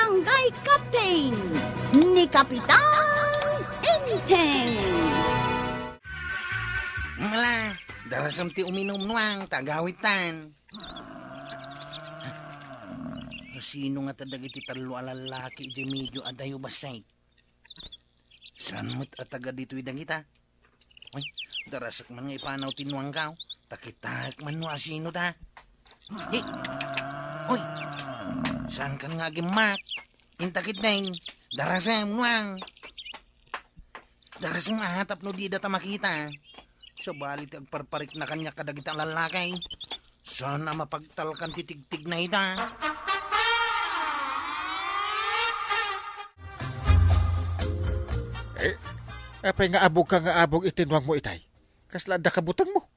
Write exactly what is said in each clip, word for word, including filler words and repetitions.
Barangay Captain ni Kapitan Enteng. Mala, darasam ti uminum, Nuang, ta agawidtan. Sino ngata dagiti tallo a lallaki idiay medio a dayo, bassit? Saan met a taga ditoy dagita? Uy, darasek man nga ipanaw ti Nuangko, ta kitaek man no asino da. Hi! Uy! Saankan nga agimmak? Inta ketdin, darasem, Nuang. Darasem a tapno dida ta makita. Sabali ti agparparikna kaniak kadagita a lallaki. Saan a mapagtalkan ti tigtigna ita. Eh, apay nga abogka nga abog iti nuangmo itay? Kasla adda kabutengmo?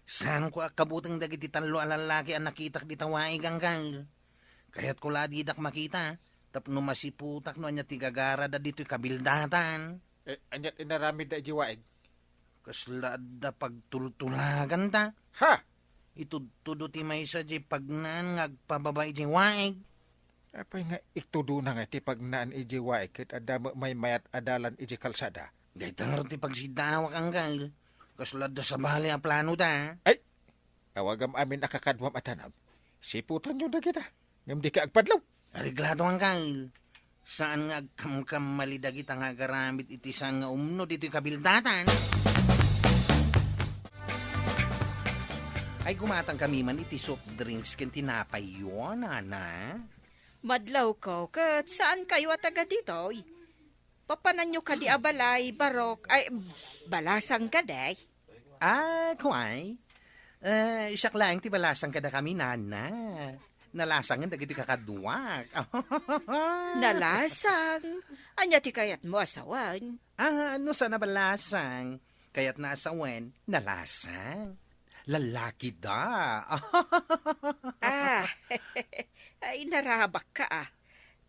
Saanko a kabuteng dagiti tallo a lallaki a nakitak dita waig, Angkel. Kayatko la a didak makita, tapno masiputak no ania ti gagarada ditoy kabildatan. Eh, aniat inaramidda idiay waig? Kasla adda pagtultulaganta. Ha? Itudtudo ti maysa diay pagnaan nga agpababa idiay waig. Apay nga itudona nga ti pagnaan idiay waig ket adda met maymayat a dalan idiay kalsada? Dayta ngarud ti pagsiddaawak, Angkel. Kasla adda sabali a planoda. Ay! Awagam amin a kakaduam a tanaw. Siputanyo dagita. Ngem dika agpadlaw. Areglado, Angkel. Saan nga agkamkamali dagita nga agaramid iti saan nga umno ditoy kabildatan. Ay, gumatangkami man iti soft drinks ken tinapayyo, nana. Madlawko, ket saankayo a taga ditoy? Papananyo kadi a balay, barok, ay, balasang kadi? Ah, kuay. Eh, siak laeng ti balasang kadakami, nana. Nalasangen dagiti kakaduak. Nalasang? Ania ti kayatmo a sawen? Ah, no saan a balasang, kayatna a sawen, nalasang. Lallaki da. Ah, ay, narabak ka, ah.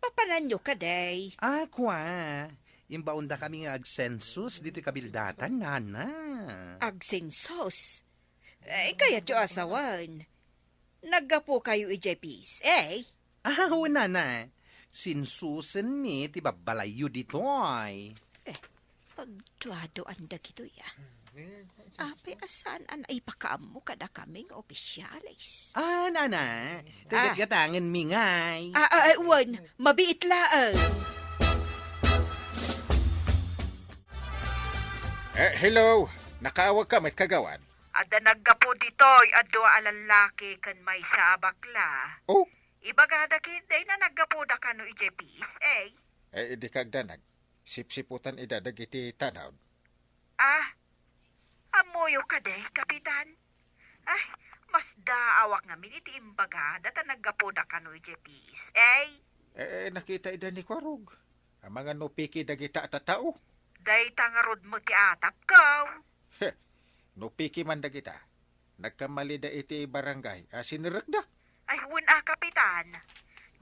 Papananyo kadi? Ah, kua. Imbaondakami nga agsensus ditoy kabildatan, nana. Agsensus? Eh, kayatyo a sawen, naggapukayo idiay P S A? Ah, wen, nana. Sensusenmi ti babbalayyo ditoy. Eh, pagduaduan dagitoy, ah. Apay a saan a naipakaammo kadakami nga opisyales? Ah, nana, ti gatgatangenmi ngay. Ah, ah, ah, wen, mabiit laeng. Eh, hello. Nakaawagka met, kagawad? Adda naggapu ditoy a dua a lallaki ken maysa a bakla. Oh? Ibagada ketdi no naggapuda kano idiay P S A. Eh, idi kagdanag, sipsiputan ida dagiti tanaw. Ah, ammoyo kadi, Kapitan? Ay, masdaawak ngamin iti imbagada ta naggapuda kano idiay P S A. Eh, nakita ida ni Kwarog. Amangan no piki dagita a tattao. Dayta ngarud met ti atapko. Heh, no piki man dagita, nagkammalida iti barangay a sinerekda. Ay, wen a, Kapitan.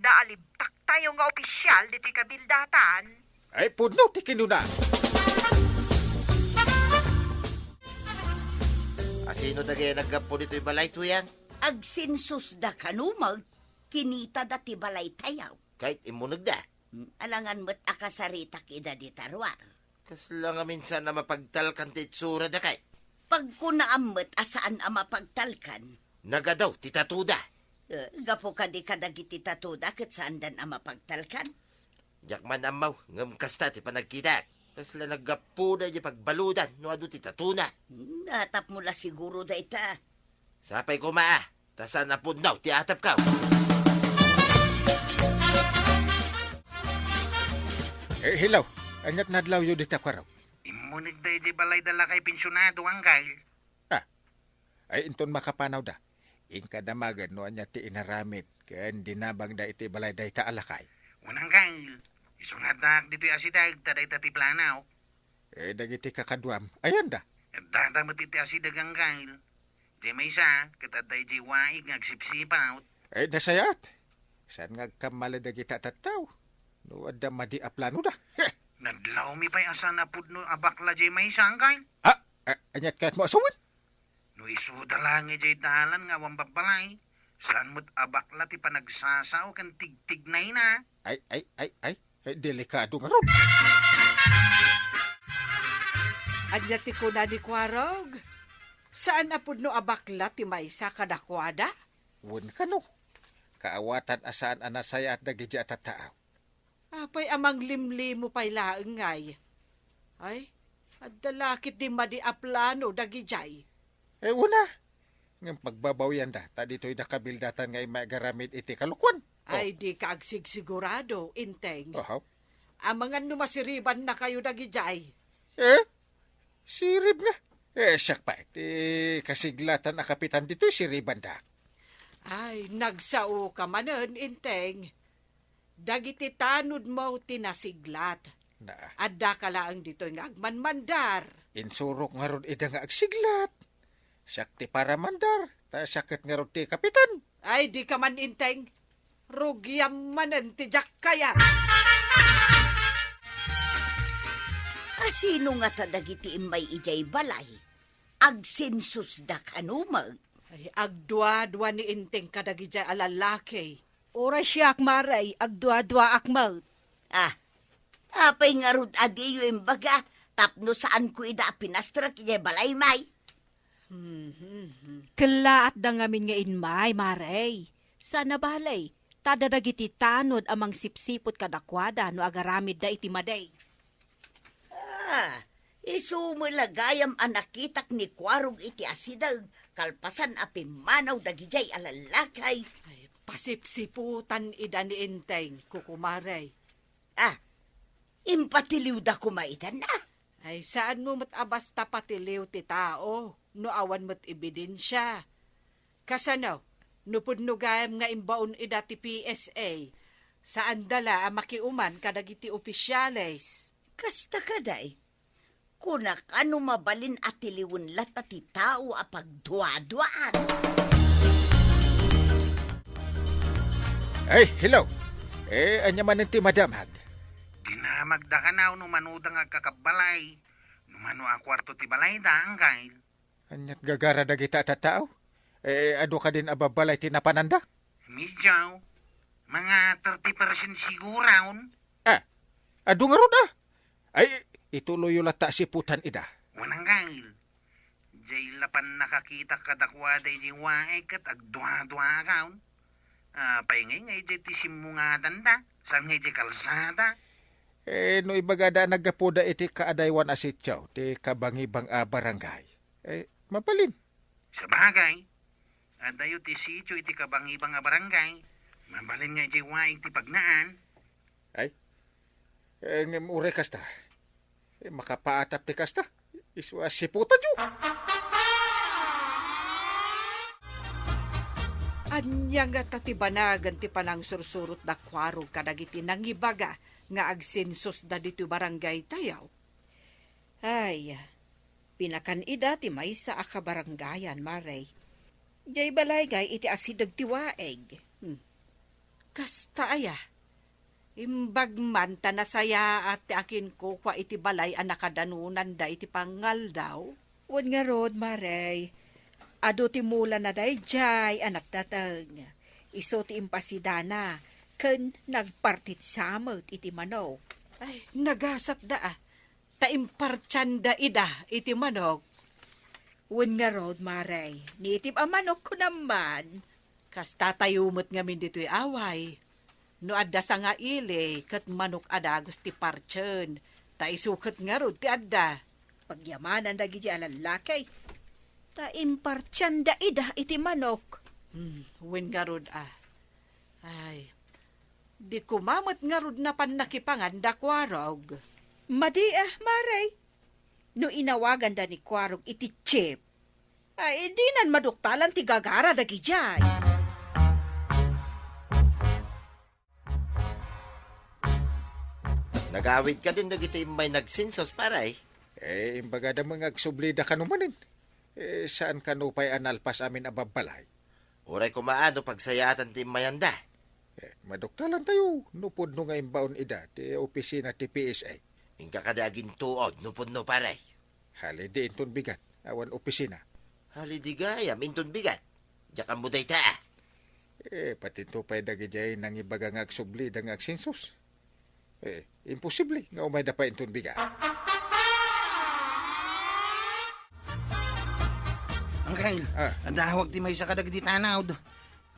Naalibtaktayo nga opisyal ditoy kabildatan. Ay, pudno ti kinuna. Asino dagiti naggapu ditoy balay, Tuyang? Agsensusda kano met, kinitada ti balaytayo. Ket immunegda? Hmm, alangan met a kasaritak ida dita ruar. Kasla ngamin saan a mapagtalkan ti itsurada kay? Pagkunaam met a saan a mapagtalkan. Nagadu ti tatoda. Eh, gapu kadi kadagiti tatoda ket saandan a mapagtalkan? Diak man ammo, ngem kasta ti panagkitak. Kasla naggapuda idiay pagbaludan no adu ti tatona. Hmm, natapmo la siguro dayta. Sapay koma, ah. Ta saan a pudno ti atapko. Eh, hello. Aniat nadlawyo dita, Kwarog? Immunegda idiay balay da lakay pensionado, Angkel. Ah. Ay, inton makapanawda, inka damagen no ania ti inaramid ken dinabangda iti balay dayta a lakay. Wen, Angkel. Isungatak ditoy asideg ta dayta ti planok. Eh, dagiti kakaduam, ayanda? Addada met iti asideg, Angkel. Diay maysa, ket adda idiay waig nga agsipsipawt. Ay, nasayaat. Saan nga agkammalida dagita a tattao? No adda madi a planoda. Heh! Nadlawmi pay a saan a pudno a bakla diay maysa, Angkel. Ah, a-, aniat kayatmo a sawen? No isuda laeng idiay dalan nga awan babbalay, Saan met a bakla ti panagsasao ken tigtignayna? Ay, ay, ay, ay. Ay, delikado ngarud. Ania ti kuna ni Kuarog? Saan a pudno a bakla ti maysa kadakuada? Wen kano, kaawatan a saan a nasayaat dagiti a tattao. Apay a manglimlimo pay laeng ngay? Ay, adda la ketdi madi a plano dagidiay. Eh, una, ngem pagbabawianda, ta ditoy nakabildatan nga immay agaramid iti kalokuan. Oh. Ay, dika agsigsigurado, Enteng. Aha. Amangan no masiribannakayo dagidiay. Eh? Sirib nga? Eh, siak pay, ti kasiglatan a kapitan ditoy siribanda. Ay, nagsaoka manen, Enteng. Dagiti tanodmo ti nasiglat. Na. Addaka laeng ditoy nga agmanmandar. Insurok ngarud ida nga agsiglat. Siak ti paramandar, ta siak ket ngarud ti kapitan. Ay, dika man, Enteng. Rugiam manen ti diak kayat. A sino ngata dagiti immay idiay balay? Agsensusda kano met? Ay, agduadua ni Enteng kadagidiay a lallaki. Uray siak, Mare, agduaduaak met. Ah, apay ngarud a diyo imbaga tapno saanko ida a pinastrek idiay balay, may? Mhm. Kellaatda ngamin nga immay, Mare. Saan a bale, ta adda dagiti tanod a mangsipsiput kadakuada no agaramidda iti madi. Ah, isu met la gayam a nakitak ni Kuarog iti asideg kalpasan a pimmanaw dagidiay a lallaki. Ay, pasipsiputan ida ni Enteng, kukumare. Ah, impatiliwda koma itan, ah? Ay, saanmo met a basta patiliw ti tao no awan met ebidensia. Kasano, no pudno gayam nga imbaon ida ti P S A, saanda la a makiuman kadagiti opisiales? Kasta kadi, kunak a no mabalin a tiliwen latta ti tao a pagduaduaan. Ay, hello. Eh, ania manen ti madamag? Dinamagda kano no manoda nga agkakabbalay. No mano a kuarto ti balayda, Anggail? Ania't gagara dagita a tattao? Eh, adu kadin a babbalay ti napananda? Medyo. Mga thirty percent siguron. Ah, adu ngarud, ah. Ay, ituloyyo latta a siputan ida. Wen, Anggail. Diay la pannakakitak kadakuada idiay waig ket agduaduaak. Apay ngay nga idiay ti simmungatanda, saan nga idiay kalsada? Eh, no ibagada a naggapuda iti kaadaywan a sitio, ti kabangibang a barangay, eh, mabalin. Sabagay, adayo ti sitio iti kabangibang a barangay. Mabalin nga idiay waig ti pagnaan. Ay, eh, ngem uray kasta, eh, makapaatap ti kasta. Isu a siputanyo. Ania ngata ti banagan ti panangsursurot da Kuarog kadagiti nangibaga nga agsensusda ditoy barangay tayo? Ay, pinakan ida ti maysa a kabarangayan, Mare. Diay balay ngay iti asideg ti waig. Hmm. Kasta aya? Imbag man ta nasayaat ti akinkukua iti balay a nakadanonanda iti pangaldaw? Wen ngarud, Mare, adu ti mulana daydiay a nagtateng. Isu ti impasidana ken nagpartitsa met iti manok. Ay, nagasatda, ah. Ta impartianda ida iti manok. Wen ngarud, Mare, nitib a manok kunam man. Kasta tayo met ngamin ditoy away. No adda sanga ili, ket manok a dagus ti partien, ta isu ket ngarud ti adda. Pagyamanan dagiti a lallaki, ta impartianda ida iti manok. Hmm, wen ngarud a. Ay, di koma met ngarud napan nakipangan da Kuarog. Madi, ah, Mare. No inawaganda ni Kuarog iti chief, ay, dinan maduktalan ti gagara dagidiay. Nagawid kadin dagiti immay nagsensus, pare? Eh, imbagada met nga agsublida kano manen. Eh, saan kano pay a nalpas amin a babbalay? Uray koma a no pagsayaatan ti immayanda. Eh, maduktalan tayo, no pudno nga imbaon ida ti opisina ti P S A. Inka kadi agintuod, no pudno, pare? Hali di inton bigat, awan opisina. Hali di gayam, inton bigat. Diak ammo dayta, ah. Eh, pati to pay dagidiay nangibaga nga agsublida nga agsensus. Eh, imposible nga umayda pay inton bigat. Angkel, ah, adawag ti maysa kadagiti tanod.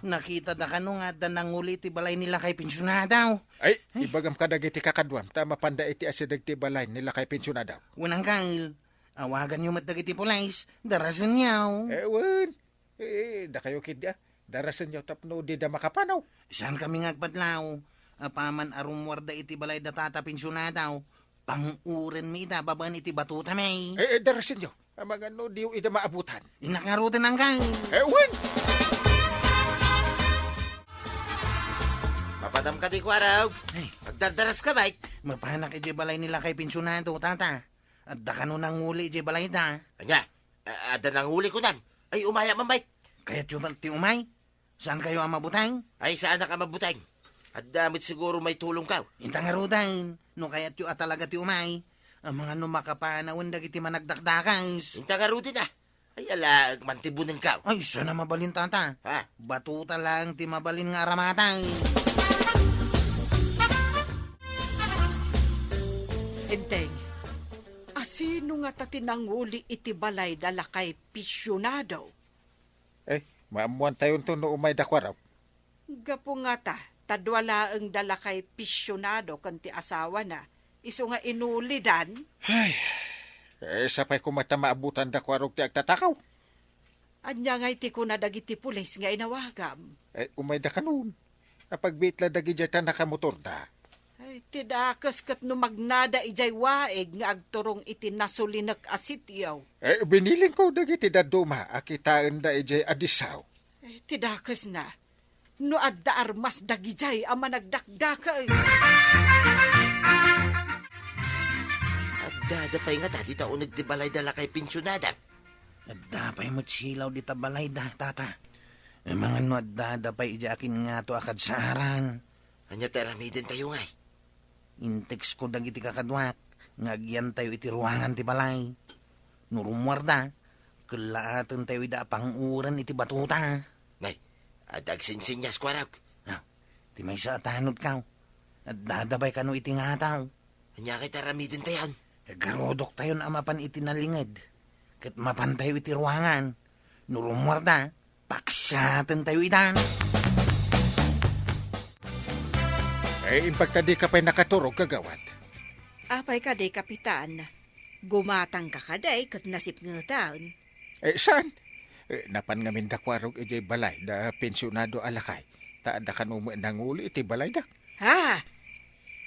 Nakitada kano nga adda nanguli ti balay ni lakay pensionado? Ay, ibagam kadagiti kakaduam, ta mapanda iti asideg ti balay ni lakay pensionado. Wen, Angkel, awaganyo met dagiti pulis, darasenyo. Eh, wen. Eh, dakayo ketdi, ah. Darasenyo tapno dida makapanaw. Saan kami nga agpadlaw? Apaman a rummuarda iti balay da tata pensionado, pangurenmi ida babaen iti batutami. Eh, eh, darasenyo. Amangan no diyo ida maabutan. Innak ngaruden, Angkel. Eh, wen! Mapadam kadi, Kuarog? Ay. Agdardaras ka, Mike? Mapanak idiay balay ni lakay pensionado, tata. Adda kano nanguli idiay balayda? Ania? A-, adda nanguli kunam? Ay, umaya man, Mike. Kayatyo met ti umay? Saan kayo a mabuteng? Ay, saanak a mabuteng. Adda met siguro maitulongko. Inta ngaruden, no kayatyo a talaga ti umay, amangan no makapanawen dagiti managdakdakes. Inta ngaruden, ah. Ay, alaek man ti bunengko. Ay, saan a mabalin, tata? Ha? Batuta laeng ti mabalin nga aramatan. Enteng, asino ngata ti nanguli iti balay da lakay pensionado? Eh, maammuantayonto no umay da Kuarog. Gapu ngata, ta dua laeng da lakay pensionado ken ti asawana, isu nga inulidan. Ay, eh, sapay koma ta maabutan da Kuarog ti agtatakaw. Ania ngay ti kuna dagiti pulis nga inawagam? Eh, umay da kanon. Apagbiit la dagidiay ta nakamotorda. Ay, ti dakes ket no magnada idiay waig nga agturong iti nasulinek a sitio. Eh, binilinko dagiti dadduma a kitaenda idiay Adisaw. Eh, ti dakesna, no adda armas dagidiay a managdakdakes. Addada pay ngata dita uneg ti balay da lakay pensionado. Adda pay met silaw dita balayda, tata. Amangan no addada pay idiay akin ngato a kadsaaran. Ania ti aramidentayo ngay? Intexko dagiti kakaduak nga agyantayo iti ruangan ti balay. No rummuarda, kellaatentayo ida a panguren iti batuta. Nay, adda agsinsinnias, Kuarog. Ah, ti maysa a tanodko. Addada pay kano iti ngataw. Ania ngay ti aramidentayon? Aggarudoktayon a mapan iti nalinged, ket mapantayo iti ruangan. No rummuarda, paksiatentayo itan. Eh, imbag ta dika pay nakaturog, kagawad. Apay kadi, Kapitan? Gumatangka kadi ket nasipngetan? Eh, saan? Eh, napan ngamin da Kuarog idiay balay da pensionado a lakay. Ta adda kano met nanguli iti balayda. Ha?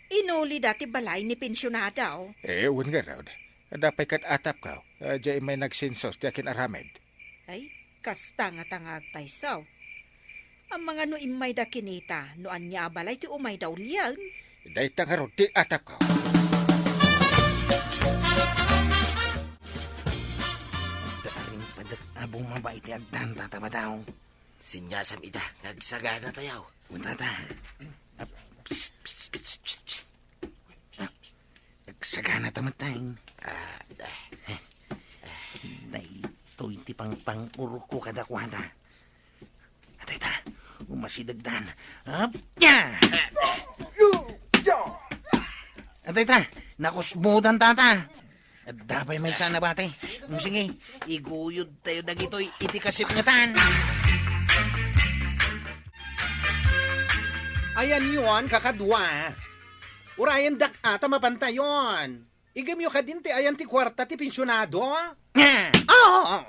Inulida ti balay ni pensionado? Eh, wen ngarud. Adda pay ket atapko. Idiay may nagsensus ti akin-aramid. Ay, kasta ngata nga agpayso. Amangan no immayda kinita no ania a balay ti umayda ulien. Dayta ngarud ti atapko. Adda arimpadak a bumaba iti agdan, Tata Badaw. Sinniasam ida nga agsaganatayo. Wen, Tata. Ah, psst, psst, psst, psst, psst. Ah, agsaganata met, Tay. Ah, ah. Daytoy ti pangpang-urko kadakuada. Atay ta, umasidegdan. Apya! Atay ta, nakusbodan, Tata. Adda pay maysa a nabati. Mm, sige, iguyodtayo dagitoy iti kasipngetan. Ayanyon, kakadua. Urayendak a ta mapantayon. Igamyo kadin ti ayan ti kuarta ti pensionado? Ah!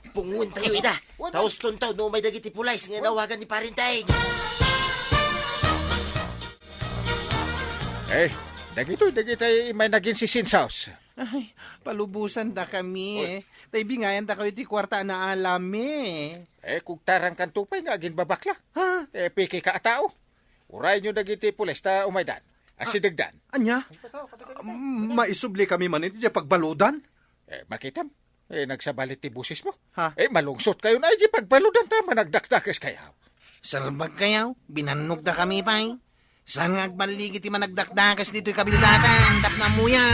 Pungwentayo ida. Wala. Ta ustontaw no umay dagiti pulis nga inawagan ni Parinteng. Eh, dagitoy, dagitoy may nagin sisinsaos. Ay, palubosandakami. Oy. Tay bingayandakayo ti kuarta a naalami. Eh, kugtarangkanto pay nga aginbabakla. Ha? Eh, piki ka a tao. Urayonyo dagiti pulis ta umaydan. Asidegdan. Ania? Mm, maisubli kami man iti diay pagbaludan? Eh, makitam. Eh, nagsabali ti bosesmo. Ha? Eh, malungsotkayon ay diay pagbaludan ta managdakdakes kayo. Salbagkayo, binannogdakami pay. Saan nga agballigi ti managdakdakes ditoy kabildatan tapno ammoyo?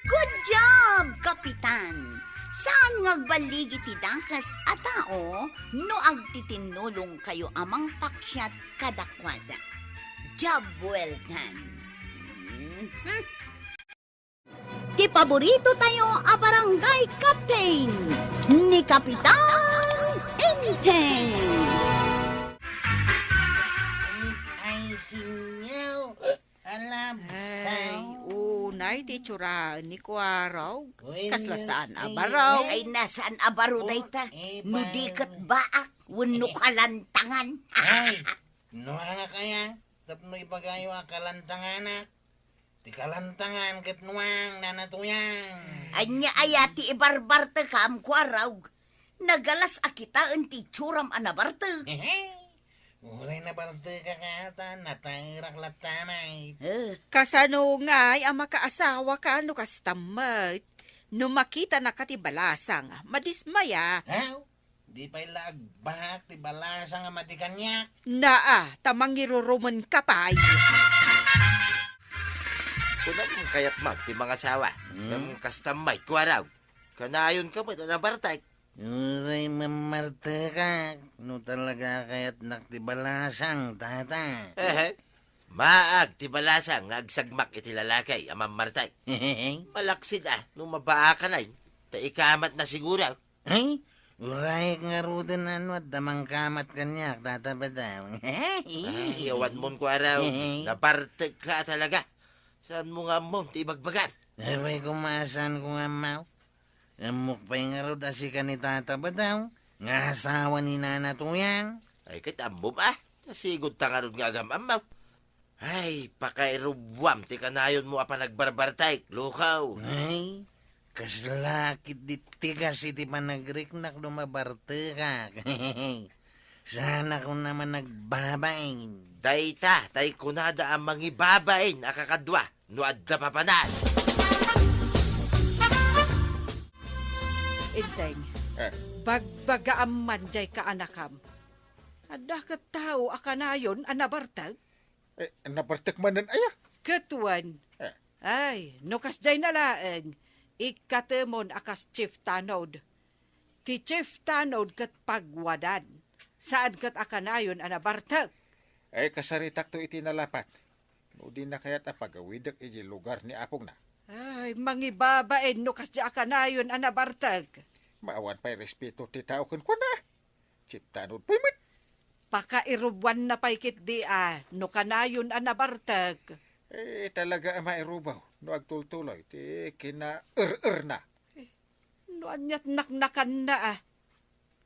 Good job, Kapitan! Saan nga agballigi ti dakes a tao no agtitinnulongkayo a mangpaksiat kadakuada. Job well done. Mhm. Ti paborito tayo a barangay captain, ni Kapitan Enteng. Ay, sinyaw. Alabsaw. Ay, unay ti itsuraen ni Kuarog. Uy, Kasla saan a Ay, baro. Ay, nasaan a baro dayta? Eh, No di ket baak, wenno kalantangan. Ay, no nga kaya? Tapno ibagayo a kalantanganak. Ti kalantangan ket nuang nanatuyang. Ania aya ti ibarbartekam, Kuarog? Nagalas a kitaen ti itsuram a nabartek. Uray nabartekak ata, nataerak latta met. Eh. Kasano ngay a makaasawaka no kasta met? No makitanaka ti balasang, madismaya. Aw, di pay la agbahak ti balasang a madi kaniak. Naa, ta mangirurumenka pay. Kunam kayat man ti mangasawa. Hmm? Ngem kasta met, Kuarog. Kanayonka met a nabartek. Uray mammartekak, no talaga a kayatnak ti balasang, tata. Ehe. Maag ti balasang nga agsagmak iti lalaki a mammartek. Malaksid a, no mabaakan ay, ta ikamat na siguro. Ay, urayek ngaruden a no adda mangkamat kaniak, tata Badaw. Ay, awan mon Kuarog. Nabartekka talaga. Saan mo nga ammon ti ibagbagam? Apay, kumasan ko nga ammaw. Ammok pay ngarud a sika ni Tata Badaw, nga asawa ni Nana Tuyang. Ay, ket ammom a, ta sigud ta ngarud nga agam-ammaw. Ay, pakairubuam ti kanayonmo a panagbarbartek, lukaw. Ay, kasla ketdi tigas iti panagriknak no mabartekak. Saanak unay a managbabain. Dayta, tay kunada a mangibabain a kakadua. No adda papanan. Enteng, Eh. bagbagaam man jay kaanakam. Adda ket tao a kanayon a nabartek? Eh, nabartek manen aya? Ket wen. Eh. Ay, no kasjay na laeng, ikkatemon a kas chief tanod. Ti chief tanod ket pagwadan. Saan ket a kanayon a nabartek? Ay, kasaritakto iti nalapat. No di na kayat a pagawidek iti lugar ni apongna. Ay, mangibabain no kasdi a kanayon a nabartek. Maawan pay respeto ti tao kenkuana. Chief tanod pay met. Pakairubuanna pay ketdi a no kanayon a nabartek. Eh, talaga a mairubaw no agtultuloy ti kinaer-erna. Eh, no aniat naknakanna a.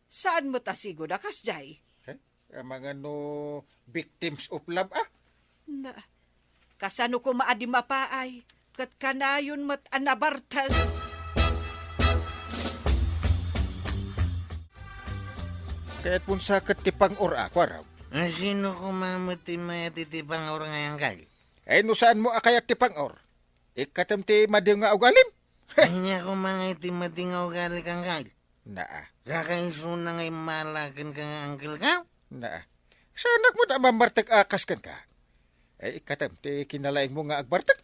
Saan met a sigud a kasjay? Eh, amangan no victims of love a? Na, kasano koma a di mapaay? Ket kanayon met a nabartek. Kayatmon sa ket ti pang-or a, Kuarog? A, sino koma met ti mayat iti pang-or nga anggal? Ay, no saanmo a kayat ti pang-or, ikkatem ti madi nga ugalim. Ania koma nga iti madi nga ugali, anggal? Naa. Kakaisuna nga immala kenka nga angkelka? Naa. Saanak met a mammartek a kas kenka. Ay, ikkatem ti kinalaingmo nga agbartek.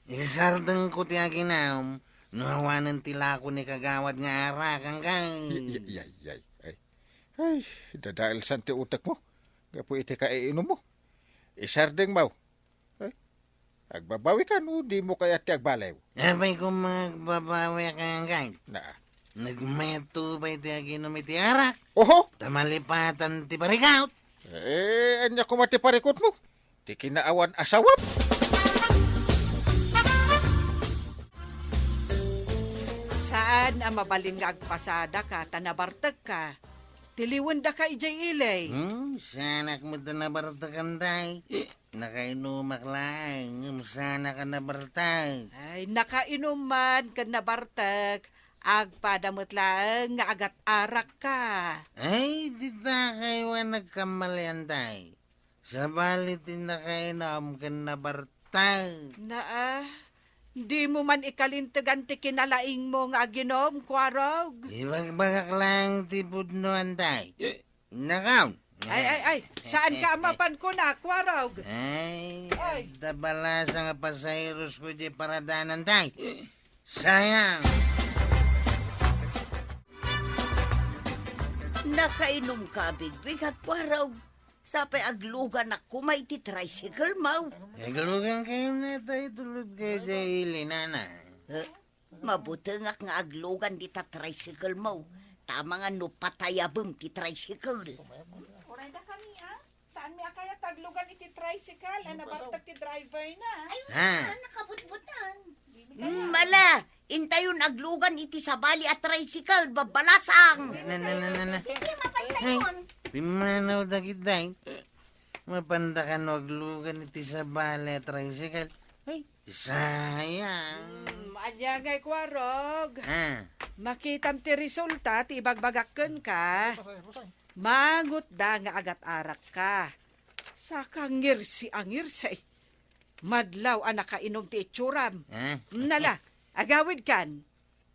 Isardengko ti aginum, no awanen ti lako ni kagawad nga arak, anggal. Y-, y-, yay, yay. Ay. Ay, dadaelsan ti utekmo. Gapu iti kaiinummo. Isardengmo. Eh, agbabawika no dimo kayat ti agbaliw. Apay koma nga agbabawiak, anggal? Naa. Nagmeto pay ti aginum iti arak. Oho! Ta malipatan ti parikut. Eh, ania koma ti parikutmo? Ti kinaawan a sawam? Saan a mabalin nga agpasadaka ta nabartekka. Tiliwendaka idiay ili. Hmm, saanak met a nabartek, antay. Nakainumak laeng, ngem saanak a nabartek. Ay, nakainum man ken nabartek, agpada met laeng nga agat-arakka. Ay, dita kayo a nagkamali, antay. Sabali ti nakainum ken nabartek. Naa, dimo man ikalintegan ti kinalaingmo nga aginum, Kuarog? Ibagbagak laeng ti pudno, antay. Nakaw. Ay, ay, ay, saanka a mapan kuna, Kuarog? Ay, Ay. Adda balasang a pasaherosko idiay paradanan, tay. Sayang. Nakainumka a bigbigat, Kuarog. Sapay agluganak koma iti tricycle mo. Aglugan kayo na tayo, tulod kayo dyan, ili, nana. Eh, mabutengak nga aglugan dita tricycle mo. Tama nga no patayabem ti tricycle. Uray da kami, ah. Saan mi a kayat aglugan iti tricycle? Ay, nabartek ti driver na. Ay, Ha? Wala, nakabutbutan. Mala, intayon aglugan iti sabali a tricycle, babbalasang. Na, na, na, na, na. Sige, mapantay Ay, yun. Pimanaw dagitay. Mapanda kano aglugan iti sabali a tricycle. Ay, sayang. Hmm, anya ngay, Kuarog? Ah. Makitam ti resulta ti ibagbagak kenka. Mangutda nga agat-arak ka. Saka ngirsi a ngirsi. Madlaw a nakainum ti itsuram. Ah? Nala, agawid kan.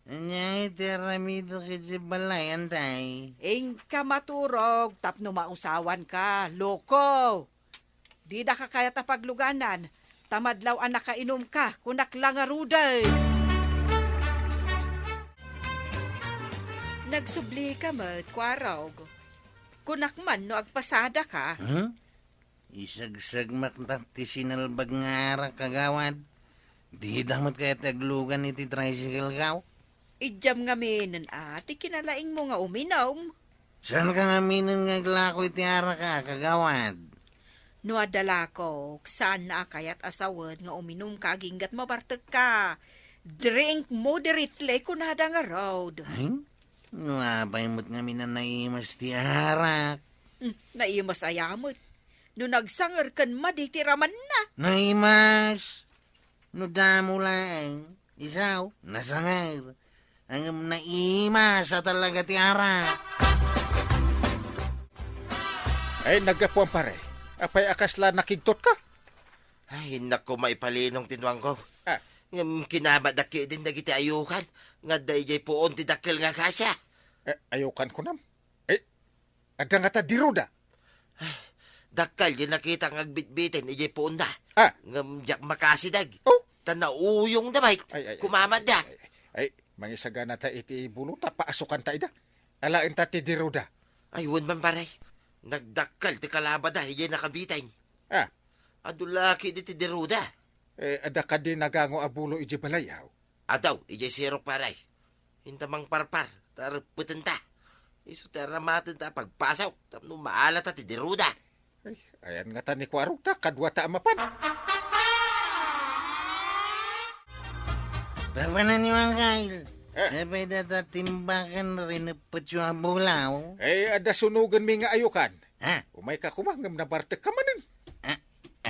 Anya iti aramidek iti balay, antay? Inka maturog tapno mausawan ka, loko. Dida ka kayat a pagluganan, ta madlaw a nakainum ka, kunak la ngaruden. Nagsubli ka met, Kuarog. Kunak man no agpasada ka. Hmm? Isagsagmak ta ti sinalbag nga arak, kagawad. Dida met kayat aglugan iti tricycle, kaw? Idiam ngaminen a ti kinalaingmo nga uminom. Saan ka ngaminen nga aglako iti arak, a, kagawad? No adda lakok, saan na a kayat a sawen nga uminom ka aginggat mabartek ka. Drink moderately, kunada ngarud. Ay? No apay met ngamin a naimas ti arak? Hmm, naimas aya met. No nagsanger ken madi ti ramanna. Naimas. No damo laeng, isu, nasanger. Ngem naimas a talaga ti arak. Ay, naggapuan, pare. Apay a kasla nakigtot ka? Ay, innak ko maipalinong ti nuangko. Ah. Ngem kinamatdak ketdin dagiti ayukan nga adda idiay puon ti dakkel nga akasia. Eh, ayukan kunam? Eh, adda ngata diruda? Dakkel diay nakitak nga agbitbiten idiay puonda. Ah. Ngem diak makasideg. Oh. Ta nauyongda met. Ay, ay, ay, Kumamatda. Ay, ay, ay, mangisagana ta iti bulo ta paasukanta ida. Alaenta ti diruda. Ay, wen man, pare. Nagdakkel ti kalabada idiay nakabiten. Ah. Adu la ketdi ti diruda. Eh, adda kadi nagango a bulo idiay balay, aw? Adu, idiay sirok, pare. Inta mangparpar, ta reppetenta. Isu ti aramatenta a pagpasok, tapno maalata ti diruda. Ay, ayan ngata ni Kuarog ta, kaduata a mapan. Papananyo, Angkal. Eh. Apay dayta timbakan rineppetyo a bulaw? Eh, adda sunogenmi nga ayukan. Ha? Umayka koma ngem nabartekka manen. Ah,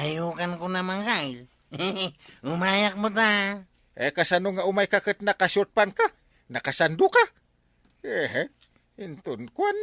ayukan ko naman, Kyle. Umayak mo ta. Eh, kasano nga umayka ket naka-short pant ka? Nakasando ka? Eh, inton kuan,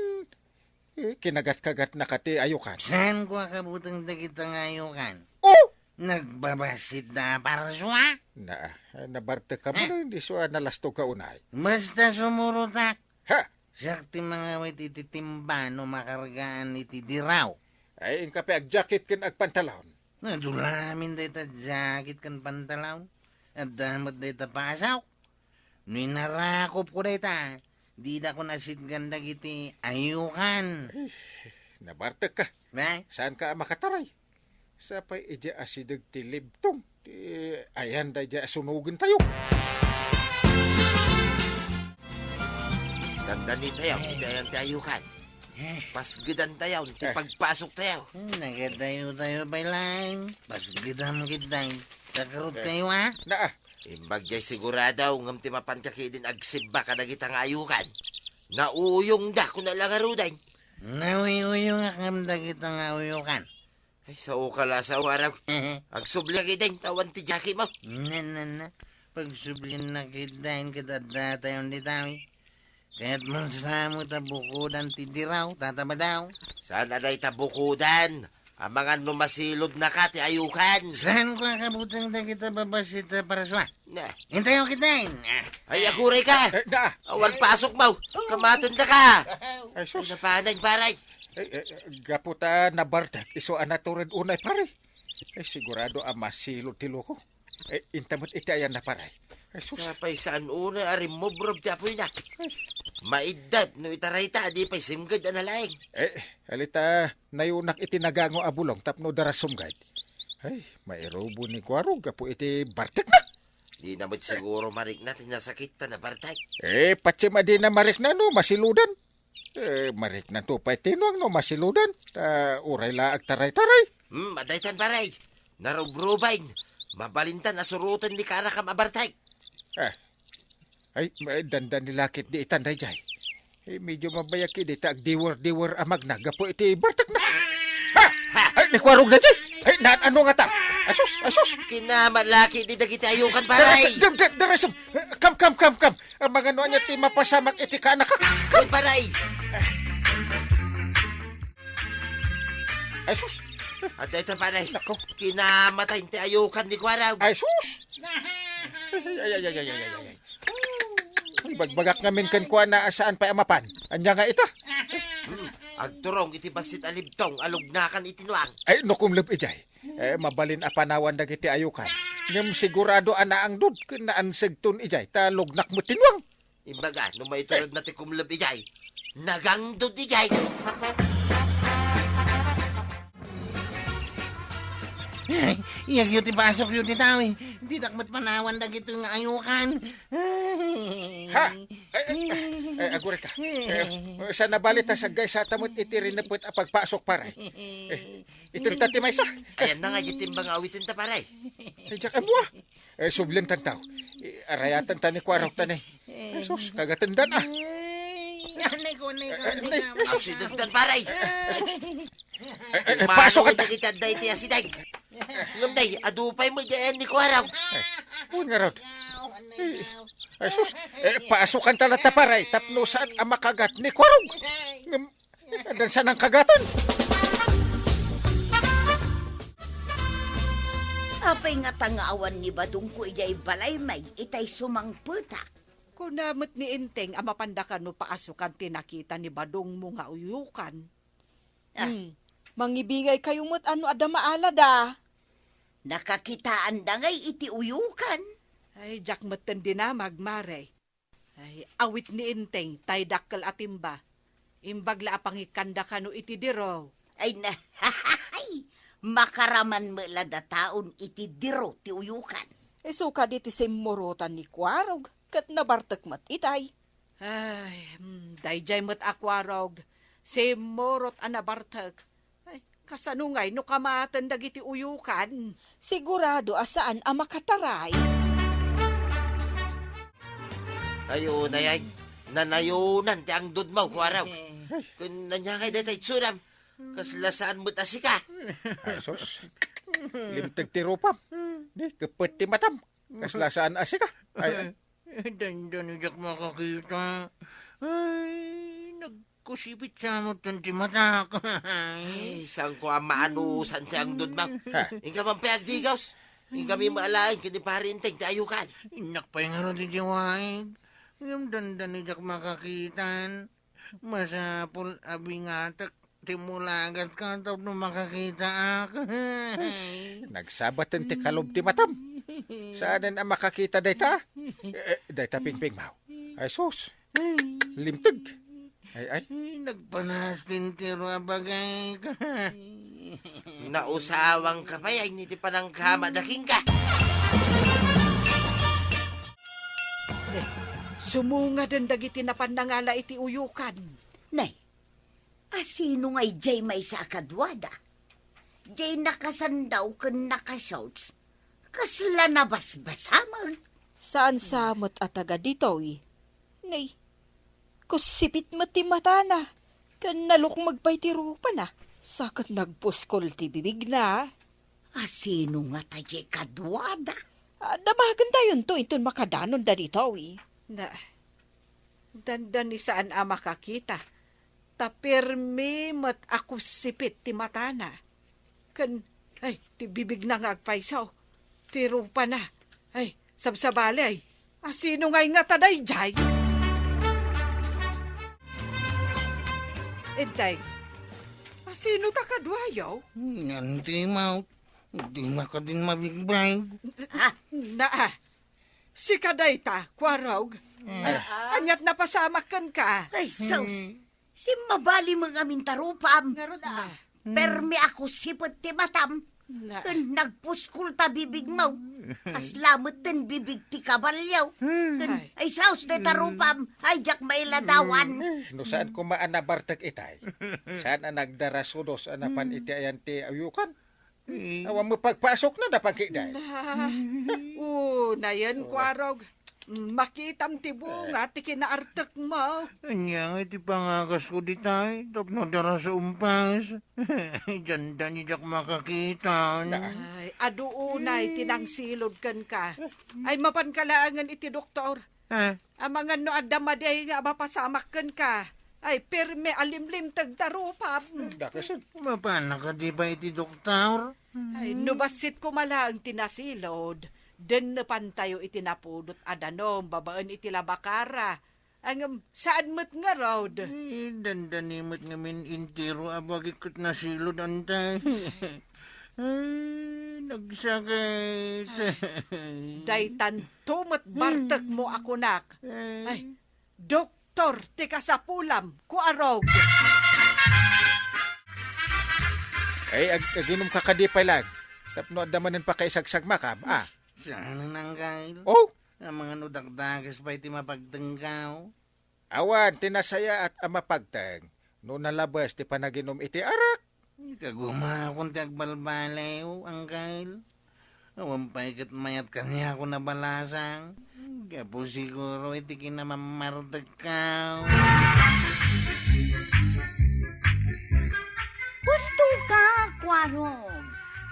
eh, kinagat-kagat na ka ti ayukan. Saan ko a kabuteng dagita nga ayukan? Oh! Nagbabassit da, parsua? Na, nabartek ka mo Eh? na, hindi sua nalastog ka unay. Basta sumurutak. Ha? Siak ti mangawit iti timba no makargaan iti diraw. Ay, inka pay agjakit ken agpantalon. Nadulamin dayta jakit ken pantalon. Adda met dayta pasaw. No inarakop ko dayta, dida ko nasitgan dagiti ayukan. Ay, nabartek ka. Ne? Saan ka a makataray? Sapay idiay asideg ti libtong, ti ayan daydiay a sunogentayo. Dandani tayo, iti ayan ti ayukan. Eh. Pasgedan tayo, ti Eh. pagpasok tayo. Hmm, nagadayo tayo pay laeng. Pasgedam ketdi. Takrot Eh. kayo, ah? Naa. Imbag jay sigurado, ngem ti mapan ka ketdin agsibba kadagita nga ayukan. Nauyongda, kuna la ngaruden. Nauyuyongak ngem dagita nga uyukan. Ay, sao ka la, sao, arag. Agsubli ketdin, ta awan ti jacket mo. Na, na, na. Pagsublinak ketdin, ket adda tayon ditawi. Kayat man sa met a bukodan ti diraw, tatabadaw. Saan a dayta bukodan? Amangan no masilod na ka ti ayukan. Saan ko a kabuteng dagita babassit a parsua? Na. Intayo ketdin. Ah. Ay, aguray ka. Eh, na. Awan pasok mo. Kamaten da ka. Ay, sus. Ay, napanan, paray. Eh, eh, gapu ta nabartek, isu a natured unay, pare. Eh, sigurado a masilod ti loko. Eh, inta met iti ayan na, pare. Ay, sus. Sapay saan unay a rimmubrub ti apoyna. Ay. Maiddep no itarayta, di pay simged a nalaing. Eh, alita, nayunak iti nagango a bulong tapno darasumged. Ay, mairubo ni Kuarog gapu iti bartekna. Di na met siguro marikna ti nasakitta a bartek. Eh, patse a di na marikna no masiludan. Eh, mariknanto pay ti nuang no masiludan. Ta uray la agtaray-taray. Hmm, adaytan, pare. Narubrubain. Mabalintan a suroten ni kaanakam a bartek. Ah. Ay, ma-, dandani la ket di itan dayjay. Eh, medyo mabayag ket dita agdiwer-diwer a magna gapu iti bartekna. Ha! Ha! Ay, ni Kuarog dayjay! Ay, naan-ano ngata? Asus, asus! Kinamallaki di dagiti ayukan, pare. Darasem, dar-, dar-, darasem. Kam, kam, kam, kam. Amangano ania ti mapasamak iti kaanakak? Kam! Uy, pare! Ay, sus! Adda ita, pare. Nako. Kinamatay ti ayukan ni Kuarog. Ay, sus! Ay, ay, ay, ay, ay, ay, ay, ay. Ibagbagak ngamin kenkuana a saan pay a mapan. Ania nga ita? Hmm. Agturong iti bassit a libtong a lugnakan iti nuang. Ay, no kumleb ijay. Eh, mabalin a panawan dagiti ayukan. Ngem sigurado a naangdod ken naansegton ijay, ta lugnak met ti nuang. Imbaga, no maiturod na ti kumleb ijay, nagangdod ijay. Ay, iyagyo ti pasokyo ti tao, eh. Ditak met panawan dagitoy nga ayukan. Ay. Ha? Ay, ay, ay, ay, aguray ka. Eh, saan a bali ta saggaysata met iti rinepet a pagpasok, pare? Eh, iturta ti maysa. Ayan na nga, di timbang awitin ta, pare. Ay, diak ammo, ah. Eh, sublen tantaw. Eh, arayaten ta ni Kuarog ta ni. Eh, sus, kagatendan, ah. Ay, anay ko, anay ko, eh, anay eh, ko. Asideg tan, pare. Eh, sus. Eh, eh, eh, paso ka ta. Dagiti adda iti asideg. Ngem day, adu pay met diay ni Kuarog. Eh, kun nga rod. Eh, ay, sus. Eh, paso kan ta latta, pare. Tapno saan a makagat ni Kuarog. Ngem, Dansa nang kagatan. Apay ngata nga awan ni Badongko idiay balay, may itay sumangpetak? Kuna met ni Enteng a mapanda kano paasokan ti nakita ni Badongmo nga uyukan. Ah. Hmm. Mangibingay kayo met ano adda maalada. Nakakitaanda ngay iti uyukan? Ay, diak metten dinamag, mare. Ay, awit ni Enteng, tay dakkel a timba. Imbag la a pangikkanda kano iti diro. Ay, na, makaraman met la dataon iti diro ti uyukan. Isu kadi ti simmurotan ni Kuarog, ket nabartek met itay. Ay, hmm, daydiay met a Kuarog, simmurot a nabartek. Ay, kasano ngay no kamaten dagiti uyukan? Sigurado a saan a makataray. Ay, unay, ay. Nanayonan ti angdodmo, Kuarog. Ken ania ngay dayta itsudam? Kasla saan met a sika. Ay, sus. Limteg ti rupam. Ni, keppet ti matam. Kasla saan a sika. Ay, ay. Dandani diak makakita. Ay, nagkusipit sa met ti matak. Ay, saanko a maanusan ti angdodmo. Ha? Inka man pay agdigaws. Inkami maalaen ken ni Pari Enteng ti ayukan. Innak pay ngarud iti waig. Ngem dandani diak makakitan. Masapul a bingatek ti mulagat ka tapno makakitaak. Nagsabaten ti kalub ti matam. Saanen a makakita dayta? Eh, dayta pingpingmaw. Ay, sus. Limteg. Ay, ay. Nagpanas ti entero a bagay ka. Nausawang ka pay, ay, ni ti panangkama da kenka. Eh, sumungaden dagiti napan nangala iti uyukan. Nay, asino ngay diay maysa a kaduada? Diay nakasandaw ken nakashorts, kasla nabasbasameg. Saan sa met a taga ditoy? Nay, kusipit met ti matana, ken nalukmeg pay ti rupana, sa ket nagpuskol ti bibigna. Asino ngata diay kaduada? Ah, damagen dayonto inton makadanonda ditoy. Na, dandani saan a makakita, ta permi met a kusipit ti matana. Ken, ay, ti bibigna nga agpayso, ti rupana. Ay, sabsabali, ay. Asino ngay ngata daydiay? Enteng, asino ta kaduayo? Yan ti maut. Di na kadin mabigbay. Ah, naa. Sika dayta, Kuarog. Ay, ania't napasamak kenka? Ay, sus. Simmabali met ngamin tarupam. Ngarud, a. Permi a kusipet ti matam. Na. Ken nagpuskol ta bibigmo. Kasla met ten bibig ti kabalio. Ken, ay, sus, ti tarupam. Ay, diak mailadawan. No saan koma a nabartek itay. Saan a nagdarasudos a napan iti ayan ti ayukan? Awan met pagpasokna da pagkiday. Na. Unayen, Kuarog. Makitam ti bunga ti kinaartekmo. Ania nga iti pangagasko ditay tapno dara sa umpas? Dianda ni diak makakitan. Ay, adu unay ti nangsilod kenka. Ay, mapanka laengen iti doktor. Ah. Amangan no adda madi nga mapasamak kenka. Ay, permi a limlimteg tarupam. Dakasen. Mapanka di ba iti doktor? Ay, no bassit koma laeng ti nasilod, dennepantayo iti napudot a danum babaen iti labakara. Ngem saan met ngarud. Eh, dandani met ngamin entero a bagik ket nasilod, antay. Ay, nagsakit. Ay, daytanto met bartekmo a kunak. Ay, doktor ti kasapulam, Kuarog. Ay, ag-, aginumka kadi pay laeng. Tapno adda manen pakaisagsamakam, a. Saan, Angkel? Oh? Amangan no dakdakes pay ti mapagtengkaw. Awan ti nasayaat a mapagteng no nalabes ti panaginum iti arak. Kagumakon ti agbalbaliw, Angkel. Awan pay ket mayat kaniak a balasang. Gapu siguro iti kinamammartekkaw. Gustoka, Kuarog.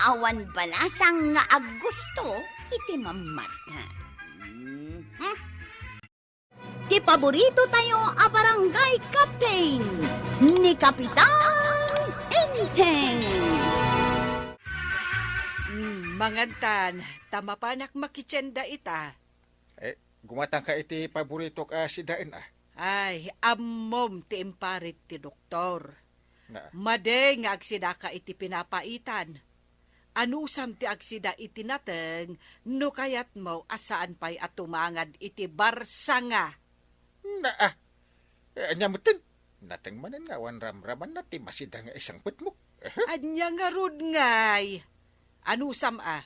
Awan balasang nga aggusto iti mammartek. Mhm. Ti paborito tayo a barangay captain, ni Kapitan Enteng. Mm, mangantan, ta mapanak makitienda ita. Eh, gumatangka iti paboritok a sidaen, a. Ay, ammom ti imparit ti doktor. Na. Madi nga agsidaka iti pinapaitan. Anusam ti agsida iti nateng no kayatmo a saan pay a tumangad iti barsanga. Na, a. Eh, ania metten? Nateng manen nga awan ramramanna ti masida nga isangpetmo. Ania ngarud ngay? Anusam a,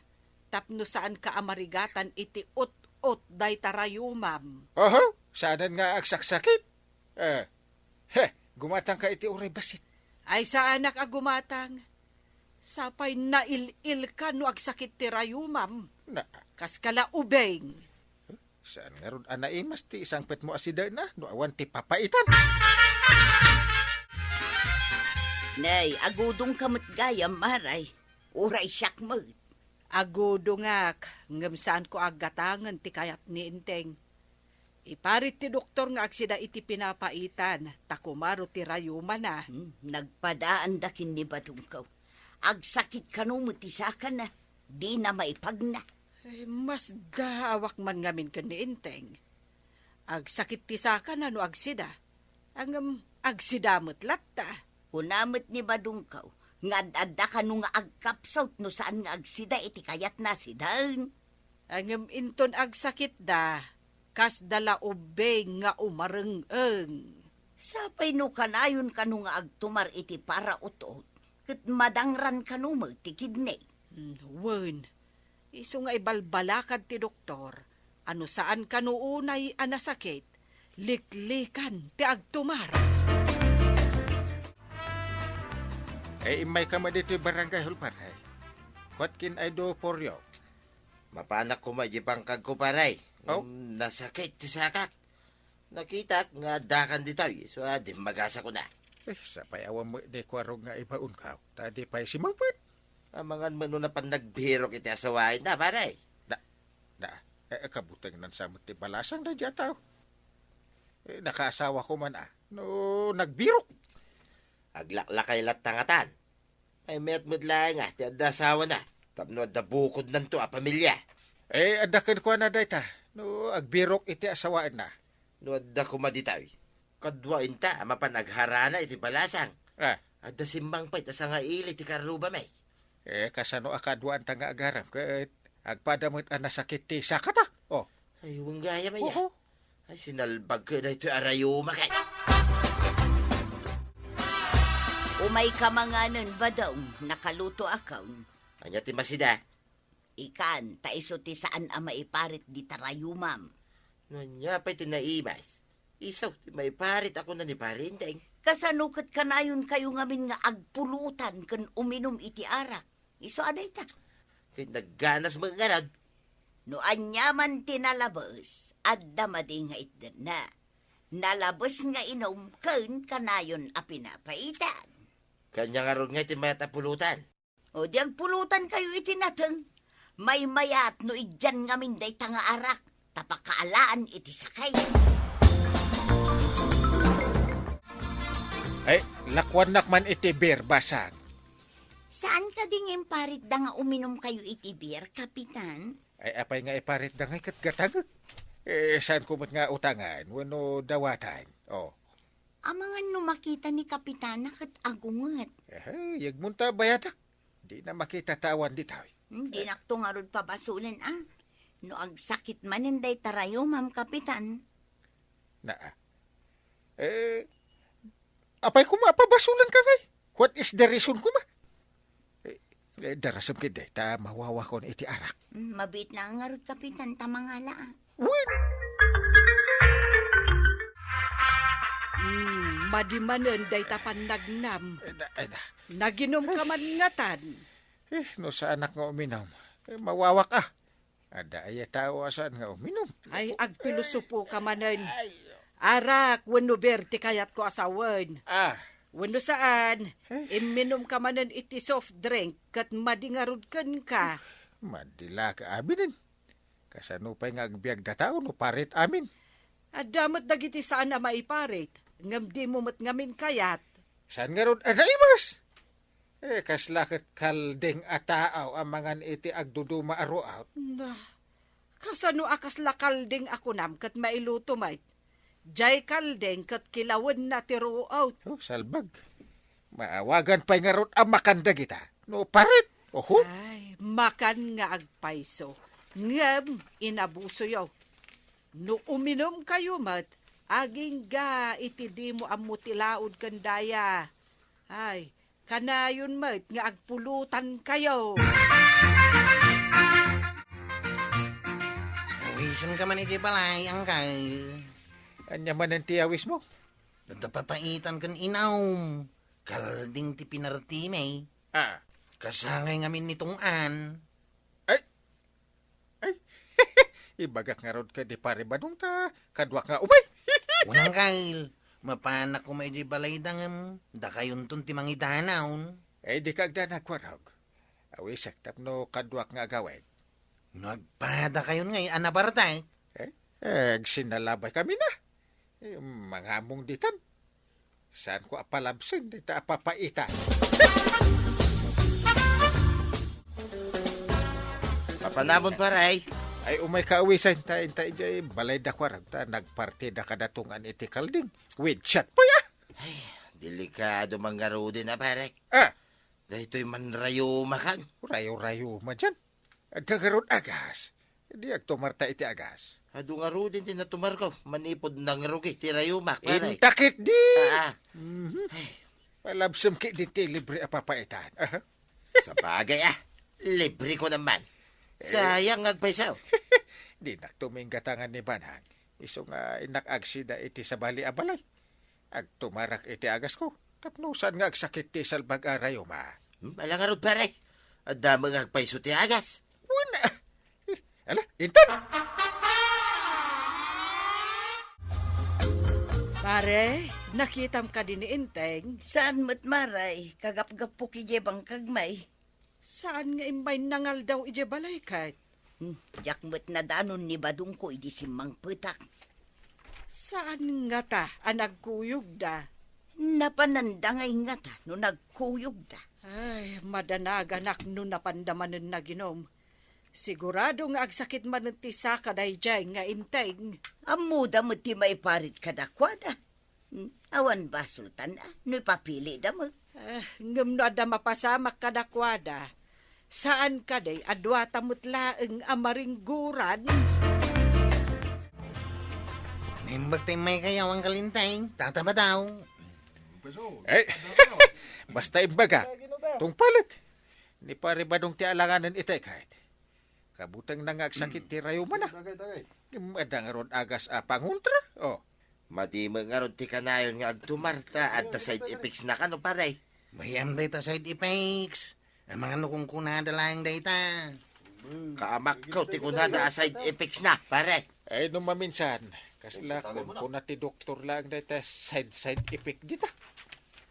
tapno saanka a marigatan iti ut-ot dayta rayumam. Oho, saanen nga agsaksakit. Eh, he, gumatangka iti uray bassit. Ay, saanak a gumatang. Sapay nail-ilka no agsakit ti rayumam. Na. Kaska la ubing. Saan ngarud a naimas ti isangpetmo a sidaenna no awan ti papaitan? Nay, agudongka met gayam, Maray. Uray siak met. Agudongak, ngem saanko a gatangen ti kayat ni Enteng. Iparit ti doktor nga agsida iti pinapaitan, ta kumaro ti rayumana. Hmm, nagpadaanda ken ni Badongko. Agsakit kano met ti sakana, dina maipagna. Eh, masdaawak man ngamin ken ni Enteng. Agsakit ti sakana no agsida. Ngem agsida met latta. Kuna met ni Badongko nga ad-adda kano nga agkapsut no saan nga agsida iti kayatna a sidaen. Ngem inton agsakitda, kasda la ubbing nga umareng-eng. Sapay no kanayon kano nga agtumar iti paraut-ot, ket madangran kano met ti kidney. Hmm, wen, isu nga ibalbalakad ti doktor a no saan kano unay a nasakit, liklikan ti agtumar. Eh, immayka met ditoy Barangay Hall, pare. What can I do for you? Mapanak koma idiay bangkagko, pare. Oh? Ngem nasakit ti sakak. Nakitak nga addakan ditoy, isu a dimmagasakon a. Eh, sapay awan met ni Kuarog nga ibaonkaw, ta di pay simangpet. Amangan met no napan nagbirok iti asawaenna, pare. Da, da, eh, kabutengnan sa met ti balasang daydiay a tao. Eh, nakaasawako man a, no nagbirok. Aglaklakay latta ngatan. Ay, met met laeng a ti adda asawana tapno adda bukodnanto a pamilia. Eh, adda kenkuana dayta, no agbirok iti asawaenna. No adda koma ditoy, kaduaenta a mapan agharana iti balasang. Ah. Adda simmangpet a sangaili ti karrubami. Eh, kasano a kaduaenta nga agaram ket agpada met a nasakit ti sakata? Oh. Ay, wen gayam aya. Oho. Ay, sinalbag ka daytoy a rayuma kay. Umayka manganen, Badong, nakalutoakon. Ania ti masida? Ikan, ta isu ti saan a maiparit dita rayumam. No ania pay ti naimas? Isu ti maiparit a kuna ni Pare Enteng. Kasano ket kanayonkayo ngamin nga agpulutan ken uminum iti arak? Isu a dayta. Ket nagganas met ngarud. No aniaman ti nalabes, adda madi nga itdetna. Nalabes nga inum ken kanayon a pinapaitan. Ket ania ngarud ngay ti mayat a pulutan? O di agpulutankayo iti nateng. Maymayat no idian ngamin dayta nga arak, ta pakaalaan iti sakey. Ay, lakuannak man iti beer, basag. Saan kadi nga imparitda nga uminumkayo iti beer, Kapitan? Ay, apay nga iparitda ngay ket gatangek? Eh, saanko met nga utangan wenno dawatan? Oh. Amangan no makita ni Kapitana ket agunget. Eh, yegmonta bayadak. Dina makita ta awan ditoy. Hmm, dinakto ngarud pabasolen, a. No agsakit manen dayta rayumam, Kapitan. Naa. Eh, apay koma a pabasolenka ngay? What is the reason koma? Eh, eh, darasem ketdi ta mawawakon iti arak. Hmm, mabiit la ngarud, Kapitan, ta mangalaak. Wen! Hmm, madi manen dayta pannagnam. Ay na, ay na. Naginumka man ngatan. Eh, no saanak nga uminum, eh, mawawak a. Adda aya tao a saan nga uminum? Ay, agpilosopoka manen. Ay. Arak wenno beer ti kayatko a sawen. Ah. Wenno saan, eh, imminumka manen iti soft drink ket madi ngarud kenka. Madi la ka abinen. Kasano pay nga agbiag dataw no parit amin? Adda met dagiti saan a maiparit, ngem dimo met ngamin kayat. Saan ngarud a naimas? Eh, kasla ket kalding a taaw a mangan iti agduduma a ruot. Na, kasano a kasla kalding a kunam ket mailuto met? Jay kalding ket kilawenna ti ruot. Oh, salbag. Maawagan pay ngarud a makan dagita. No parit, oho. Ay, makan nga agpayso. Ngem inabusoyo. No uminumkayo met, agingga iti dimo ammo ti laud ken daya. Ay, kanayon met nga agpulutankayo. Awisenka man iti balay, Angkal. Ania manen ti awismo? Adda papaitan ken inum. Kalding ti pinartimi. Ah. Kasangay ngamin ni Tong-an. Ay! Ay! Ibagak ngarud ket di Pare Badong ta kaduak nga umay. Unang kail, mapanak koma idiay balayda ngem dakayonton ti mangidanaw. Ay, dika agdanag, Warog. Awisek tapno kaduak nga agawid. No agpadakayon ngay a napartek? Eh, eh, agsinalabay kami na. Eh, mangamong ditan. Saanko a palabsen dita a papaitan? Papanamon, pare. Ay, umayka awisan ta inta idiay balayda, Warog, ta nagpartida kada Tong-an iti kalding. With shot pay, ah! Ay, delikado man ngaruden a, pare. Ah! Daytoy manrayuma kan. Rayo-rayuma dian. Adda ngarud agas. Di agtumarta iti agas. Adu ngaruden ti natumarko manipud nangrugi ti rayumak, pare. Inta ketdi! Ah. Mhm. Ay. Malabsem ketdi ti libre a papaitan. Aha. Sabagay, ah. Libre ko naman. Eh. Sayang nga agpayso. Dinak tuminggatangan ni Banang. Isu nga innak agsida iti sabali a balay. Agtumarak iti agasko, tapno saan nga agsakit ti salbag a rayuma. Hmm, ala ngarud, pare. Adda met nga agpayso ti agas. Wen, ah, ala, intan! Pare, nakitam kadi ni Enteng? Saan met, Mare, kagapgapok idiay bangkag, may. Saan nga immay nangaldaw idiay balay ket? Hmm, diak met nadanon ni Badongko idi simmangpetak. Saan ngata a nagkuyogda? Napananda ngay ngata no nagkuyogda. Ay, madanaganak no napanda manen naginum. Sigurado nga agsakit manen ti saka daydiay nga Enteng. Ammoda met ti maiparit kadakuada. Hmm, awan basoltan, a, no ipapilida met. Ah, ngem no adda mapasamak kadakuada, saan kadi a duata met laeng a maringguran? Imbag ta immaykayo, Angkel Enteng, Tata Badong. Eh, basta imbaga, tungpalek. Ni Pare Badong ti alanganen ita kayat. Kabutengna nga agsakit ti rayumana. Ngem adda ngarud agas a pangontra. Oh. Madi met ngarud ti kanayon nga agtumar ta adda side effects na kano, pare. Mayam dayta side effects. Amangan no kunkunada laeng dayta. Kaamakko ti kunada a side effects na, pare. Ay, no maminsan, kasla kunkuna ti doktor laeng dayta side, side effect dita.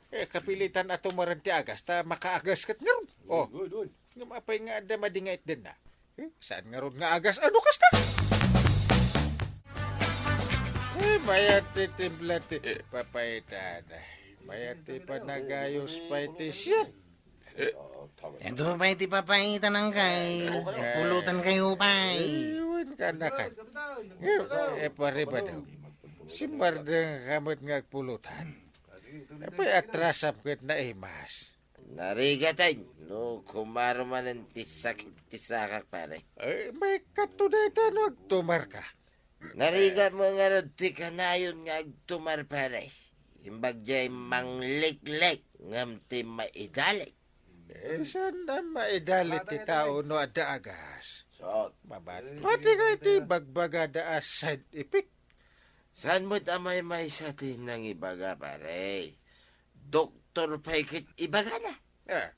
Eh, kapilitan a tumaren ti agas, ta makaagas ket ngarud. Oh. Ngem apay nga adda madi nga itdenna? Eh, saan ngarud nga agas? Ano kasta? Eh, mayat ti timpla ti papaitan. Mayat ti panagayos pay ti siat. Ito pay ti papaitan, Angkel. Pulutan kayo pay. Eh, wen ka na kan. Eh, eh, pare Badong. Simmardeng ka met nga agpulutan. Apay atrasam ket naimas. Narigat, Teng, no kumaro manen ti sakit ti sakak, pare. Ay, maikkato dayta no agtumarka. Narigat met ngarud ti kanayon nga agtumar, pare. Imbag diay mangliklek ngem ti maidalik. Eh, saan a maidalik ti tao no adda agas? Mabatbati nga iti bagbagada a side effect. Saan met a maymaysa ti nangibaga, pare? Doktor pay ket ibagana. Ah,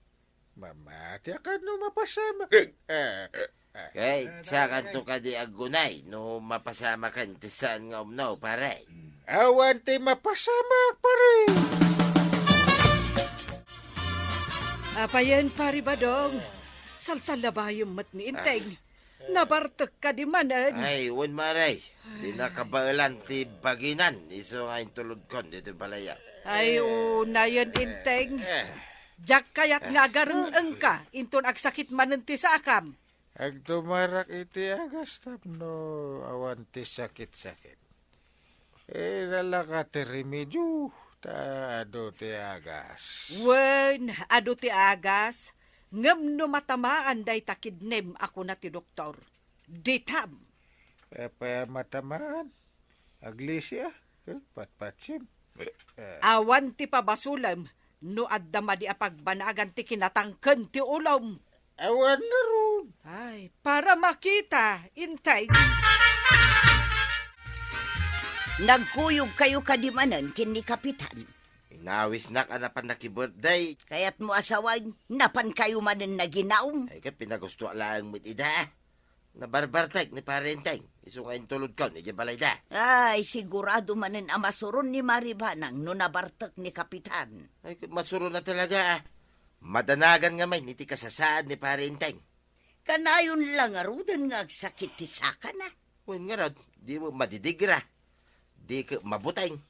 mamati a kano mapasamak. Eh, eh, eh. Ket sakanto kadi aggunay no mapasamakan ti saan nga umno, pare? Awan ti mapasamak, pare. Apayen, Pare Badong? Salsallabayem met ni Enteng. Nabartek kadi manen? Ay, wen, pare. Di nakabaelan ti baginan isu nga intulodkon ditoy balaya. Ay, unayen, Enteng. Diak kayat nga agareng-engka inton agsakit manen ti sakam. Agtumarak iti agas tapno awan ti sakit-sakit. Eh, nalaka ti remedio, ta adu ti agas. Wen, adu ti agas, ngem no matamaan dayta kidnem a kuna ti doktor, ditam. Apay a matamaan? Aglisia? Eh, patpatsim? Eh. Awan ti pabasolem no adda madi a pagbanagan ti kinatangken ti ulom. Awan ngarud. Ay, para makita, Enteng. Nagkuyog kayo kadi manen ken ni Kapitan. Inawisnak a napan naki-birthday. Kayatmo a sawen, napan kayo manen naginawm. Ay, ket pinagustoak laeng met ida. Nabarbartek ni Pare Enteng, isu nga intulodkon idiay balayda. Ay, sigurado manen a masuron ni Mari Banang no nabartek ni Kapitan. Ay, ket masuron a talaga, ah. Madanagan ngamin iti kasasaad ni Pare Enteng. Kanayon la ngaruden nga agsakit ti sakana. Wen ngarud, di met madidigra. Di ket mabuteng.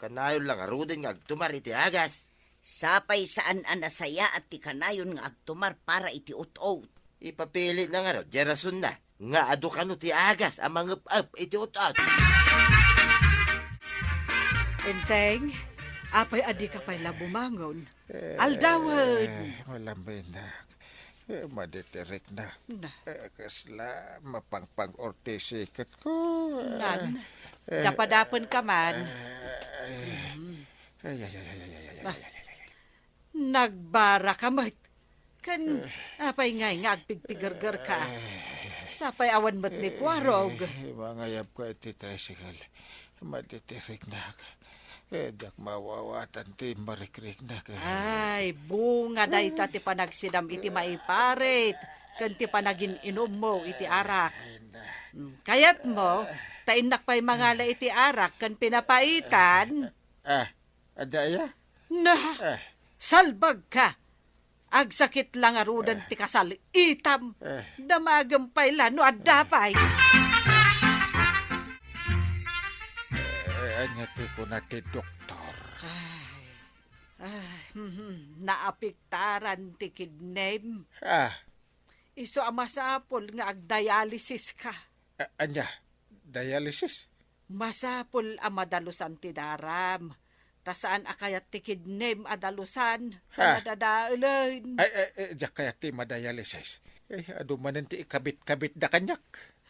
Kanayon la ngaruden nga agtumar iti agas. Sapay saan a nasayaat ti kanayon nga agtumar para iti ut-ot. Ipapilitna ngarud diay rasonna nga adu kano ti agas a mangep-ep iti ut-ot. Enteng, apay a dika pay la bumangon? Eh, aldawen. Eh, malambinak. Eh, maditiriknak. Na. Eh, kasla mapangpang-ortisiketko. Nan, eh, dapadapen ka man. Eh, ay. Mm. Ay, ay, ay, ay, ay, ay, ay, ay, ay, ay, ay. Nagbara ka met. Ken, eh, apay ngay nga agpigpigerger ka? Eh. Sapay awan met ni Kuarog. Eh, mangayab ka iti tricycle. Maditiriknak. Eh, diak maawatan ti marikriknak. Ay, bunga dayta ti panagsidam iti maiparit ken ti panagin-inummo iti arak. Ay, na. Mm, kayatmo, ta innak pay mangala iti arak ken pinapaitan? Ah, adda aya? Na, ah, salbag ka! Agsakit la ngaruden ti kasal-itam. Eh. Damagem pay la no adda pay. Eh, ania ti kuna ti doktor? Ay, ay, mhm, naapektaran ti kidnem. Ah. Isu a masapul nga agdialysis ka. A-, ania? Dialysis? Masapul a madalusan ti daram, ta saan a kayat ti kidnem a dalusan, ha, ta nadadaelen. Ay, ay, ay, diak kayat ti madialysis. Eh, adu manen ti ikabit-kabitda kaniak.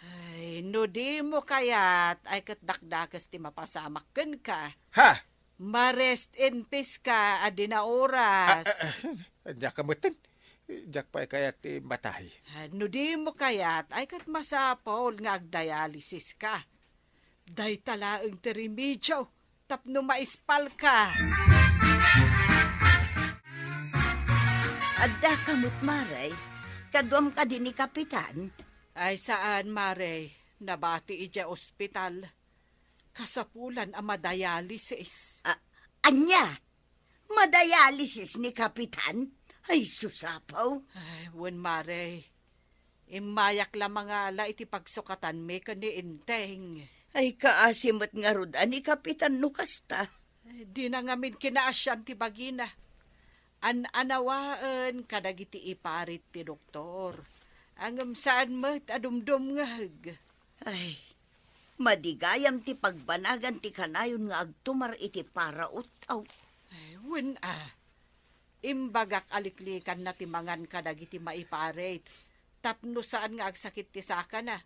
Ay, No dimo kayat, ay ket dakdakes ti mapasamak kenka. Ha? Ma-rest in peace ka, a di naoras. Ah, ah, ah, diak metten. Diak pay kayat ti matay. Ah, no dimo kayat, ay ket masapul nga agdialysis ka. Dayta laeng ti remedio tapno maispal ka. Adda ka met, Mare? Kaduam kadi ni Kapitan? Ay, saan, Mare. Nabati idiay ospital. Kasapulan a madialysis. Ah, ania? Madialysis ni Kapitan? Ay, sus, apo. Ay, wen, Mare. Immayak la mangala iti pagsukatanmi ken ni Enteng. Ay, kaasi met ngarud a ni Kapitan no kasta. Ay, dina ngamin kinaasian ti bagina. An-anawaen kadagiti iparit ti doktor. Ngem saan met a dumdumngeg. Ay, madi gayam ti pagbanagan ti kanayon nga agtumar iti paraut-ut. Ay, wen a. Imbagak a liklikanna ti mangan kadagiti maiparit tapno saan nga agsakit ti sakana.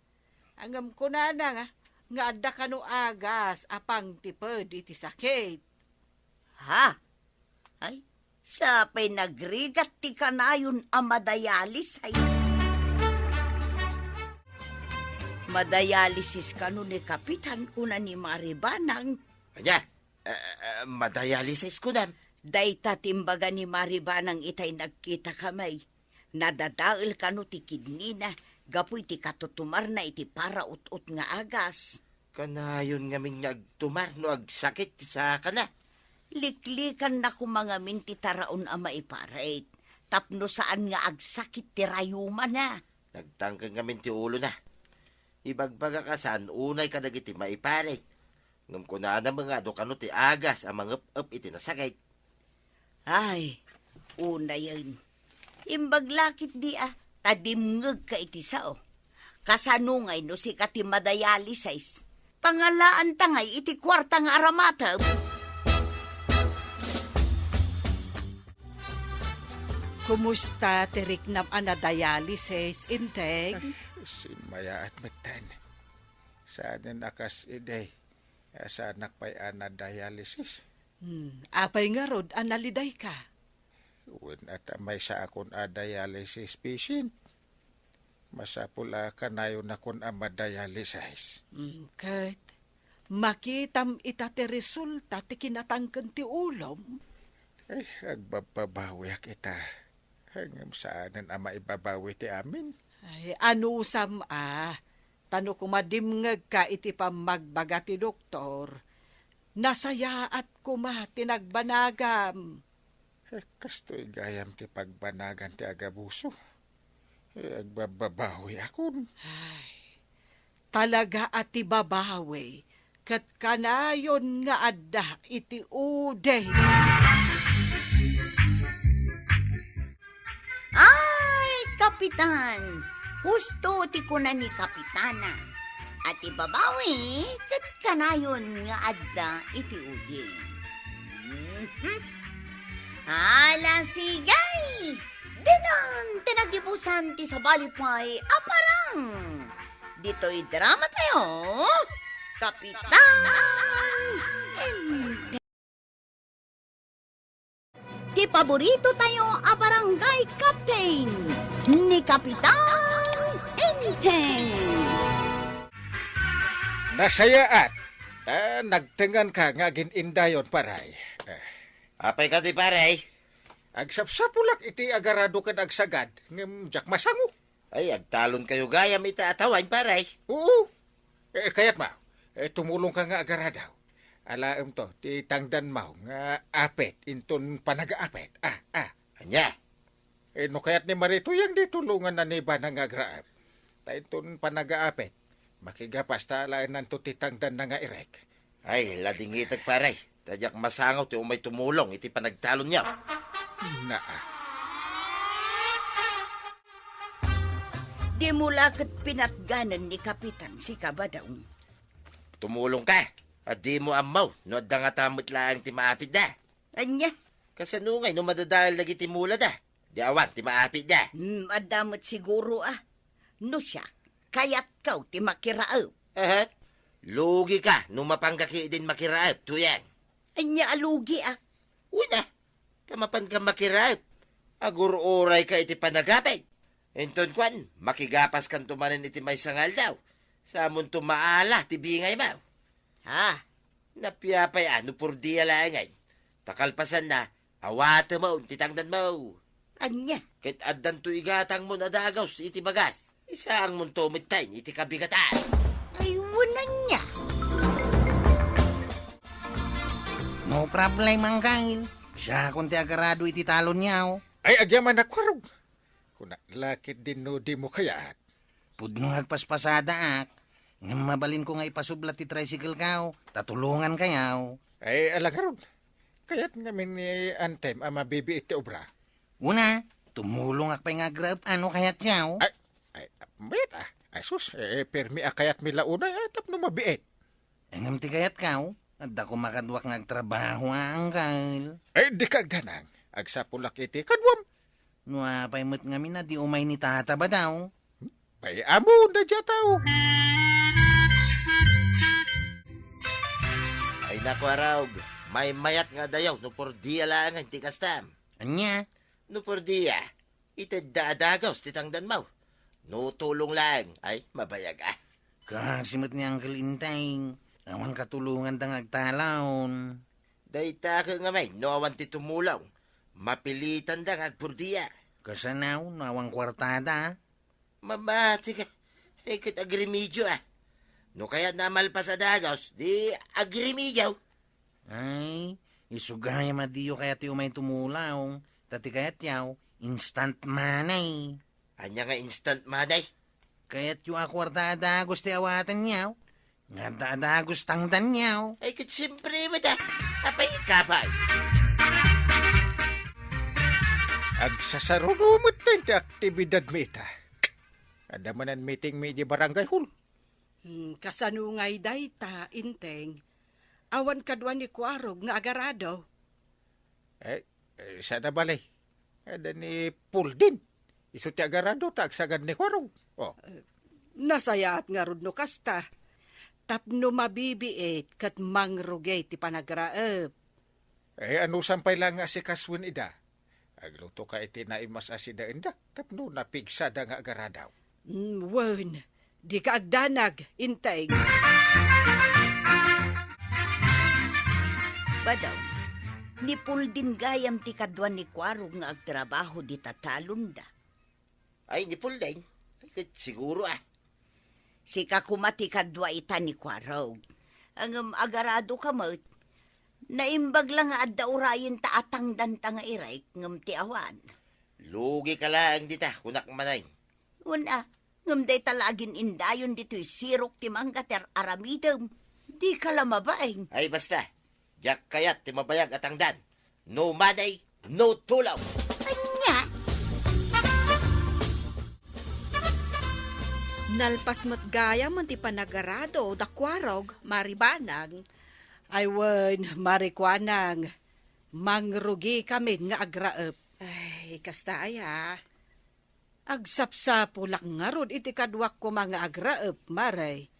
Ngem kunana nga, nga adda kano agas a pangtiped iti sakit. Ha? Ay, sapay nagrigat ti kanayon a madialysis. Madialysis kano ni Kapitan, kuna ni Mari Banang. Ania? Eh, eh, madialysis kunam? Dayta ti imbaga ni Mari Banang itay nagkitakami. Nadadael kano ti kidnina gapu iti katutumarna iti paraut-ut nga agas. Kanayon ngamin nga agtumar no agsakit ti sakana. Liklikanna koma ngamin ti taraon a maiparit tapno saan nga agsakit ti rayumana. Nagtangken ngamin ti ulona. Ibagbagak a saan unay kadagiti maiparit. Ngem kunana met nga adu kano ti agas a mangep-ep iti nasakit. Ay, unayen. Imbag la ketdi a, ta dimngegka iti sao. Kasano ngay no sika ti madialysis? Pangalaanta ngay iti kuarta nga aramateb? Kumusta ti riknam a nadialysis, Enteng? Ah, simmayaat metten. Saanen a kas idi. Saanak pay a nadialysis. Hmm, apay ngarud a nalidayka? Wen a ta maysakon a dialysis patient. Masapul a kanayonakon a madialysis. Hmm, ket makitam ita ti resulta ti kinatangken ti ulom. Ay, agbabbabawiak ita. Ngem saanen a maibabawi ti amin. Ay, anusam a. Ta no koma dimngegka iti pammagbaga ti doktor, nasayaat koma ti nagbanagam. Eh, kastoy gayam ti pagbanagan ti agabuso. Eh, agbabbabawiakon. Ay, talaga a ti babawi ket kanayon nga adda iti udi. Ay, Kapitan! Husto ti kuna ni Kapitana. A ti babawi ket kanayon nga adda iti udi. Mhm. Ala, sige! Dinan ti nagibusan ti sabali pay a parang. Ditoy drama tayo, Kapitan Enteng. Ti paborito tayo a barangay captain, ni Kapitan Enteng. Nasayaat, ta nagtengan ka nga agin-indayon, paray. Eh. Apay kadi, paray? Agsapsapulak iti agarado ken agsagad, ngem diak masango. Ay, agtalon kayo gayam ita a tawaen, paray. Oo. Eh, kayat mo, eh, tumulong ka nga agaradaw. Alaem to, ti tangdan mo nga apit, inton panagaapit. Ah, ah. Ania? Eh, no kayat ni Marito, yang di tulungan na ni Bana nga agraap. Ta inton panagaapit, makigapas ta alaenanto ti tangdan na nga irek. Ay, ladingitek, pare. Ta diak masango ti umay tumulong iti panagtalonyo. Naa. Dimo la ket pinatganen ni Kapitan si Kabadong. Tumulong ka, a dimo ammo no adda ngata met laeng ti maapitda. Ania? Kasano ngay no madadael dagiti mulada? Di awan ti maapitda. Hmm, adda met siguro, a. No siak, kayatko ti makiraep. Aha. Lugika no mapanka ketdin makiraep, Tuyang. Ania a lugiak? Una, ta mapanka makiraep, agur-urayka iti panagapay. Inton kuan, makigapaskanto manen iti maysa nga aldaw. Samonto maala ti bingaymo. Ha? Napiapay a no pordia laengen. Ta kalpasanna, awatemon ti tangdanmo. Ania? Ket addanto igatangmon a dagus iti bagas. Isaangmonto metten iti kabigatan. Ay, wen ania? No problem, Angkel. Siakon ti agarado iti talonyo. Ay, agyamanak, Kuarog. Kunak la ketdin no dimo kayat. Pudno nga agpaspasadaak, ngem mabalinko nga ipasubla ti tricycle-ko, ta tulongankayo. Ay, ala ngarud. Kayat ngamin ni Antem a mabibiit ti obra. Una, tumulongak pay nga agraep a no kayatyo. Ay, ay, mayat a. Ay, sus, eh, permi a kayatmi la unay, ay, tapno mabiit. Ngem ti kayatko, adda koma kaduak nga agtrabaho a, Angkel. Ay, dika agdanag. Agsapulak iti kaduam. No apay met ngamin a di umay ni Tata Badaw? Ay, ammom dayta a tao. Ay, naku, Kuarog, maymayat nga adayo no pordia laengen ti kastam. Ania? No pordia, itedda a dagus ti tangdanmo. No tulong laeng, ay, mabayag a. Kasi met ni Angkel Inteng, awan katulonganda nga agtalon. Dayta ket ngamin, no awan ti tumulong, mapilitanda nga agpordia. Kasano, no awan kuartada? Mamati ka, ay, ket agremedio a. No kayatna a malpas a dagus, di agremedio. Ay, isu gayam a diyo kayat ti umay tumulong, ta ti kayatyo, instant money. Ania nga instant money? Kayatyo a kuarta a dagus ti awatenyo, nga adda a dagus tangdanyo. Ay, ket siempre met a. Apay, kapay. Agsasaruno metten ti aktibidadmi ita. Adda manen meetingmi idiay barangay hall. Hmm, kasano ngay dayta, Inteng? Awan kadua ni Kuarog nga agarado? Eh, eh, saan a bale? Adda ni Puldin. Isu ti agarado ta agsagad ni Kuarog. Oh. Nasayaat ngarud no kasta. Tapno mabibiit ket mangrugi ti panagraep. Eh, anusam pay la nga asikasoen ida? Aglutoka iti naimas a sidaenda tapno napigsada nga agarado. Mm, wen, dika agdanag, Inteng. Badaw, ni Puldin gayam ti kadua ni Kuarog nga agtrabaho dita talonda. Ay, ni Puldin? Ay, ket siguro a. Sika koma ti kadua ita ni Kuarog. Ngem agaradoka met. Naimbag la nga adda urayenta a tangdanta nga irek, ngem ti awan. Lugika laeng dita, kunak manen. Wen a, ngem dayta la agin-indayon ditoy sirok ti mangga ti ar-aramidem. Dika la mabain. Ay, basta. Diak kayat ti mabayag a tangdan. No money, no tulong. Ania? Nalpas met gayam ti panagarado da Kuarog, Mari Banang. Ay wen, Mari Kuanang, mangrugikamin nga agraep. Ay, kasta aya. Agsapsapulak ngarud iti kaduak koma nga agraep, Mari.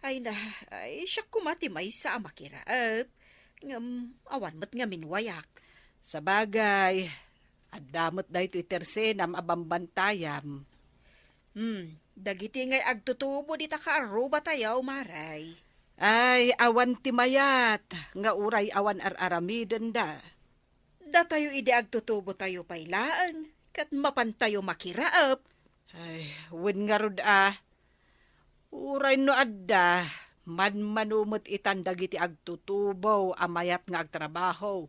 Ay na, ay, siak koma ti maysa a makiraep, ngem awan met ngamin wayak. Sabagay, adda met daytoy tersenam a bambantayam. Hmm, dagiti ngay agtutubo dita kaarrubatayo, Mari. Ay, awan ti mayat nga uray awan ar-aramidenda. Datayo idi agtutubotayo pay laeng, ket mapantayo makiraep. Ay, wen ngarud a. Uray no adda, manmano met itan dagiti agtutubo a mayat nga agtrabaho.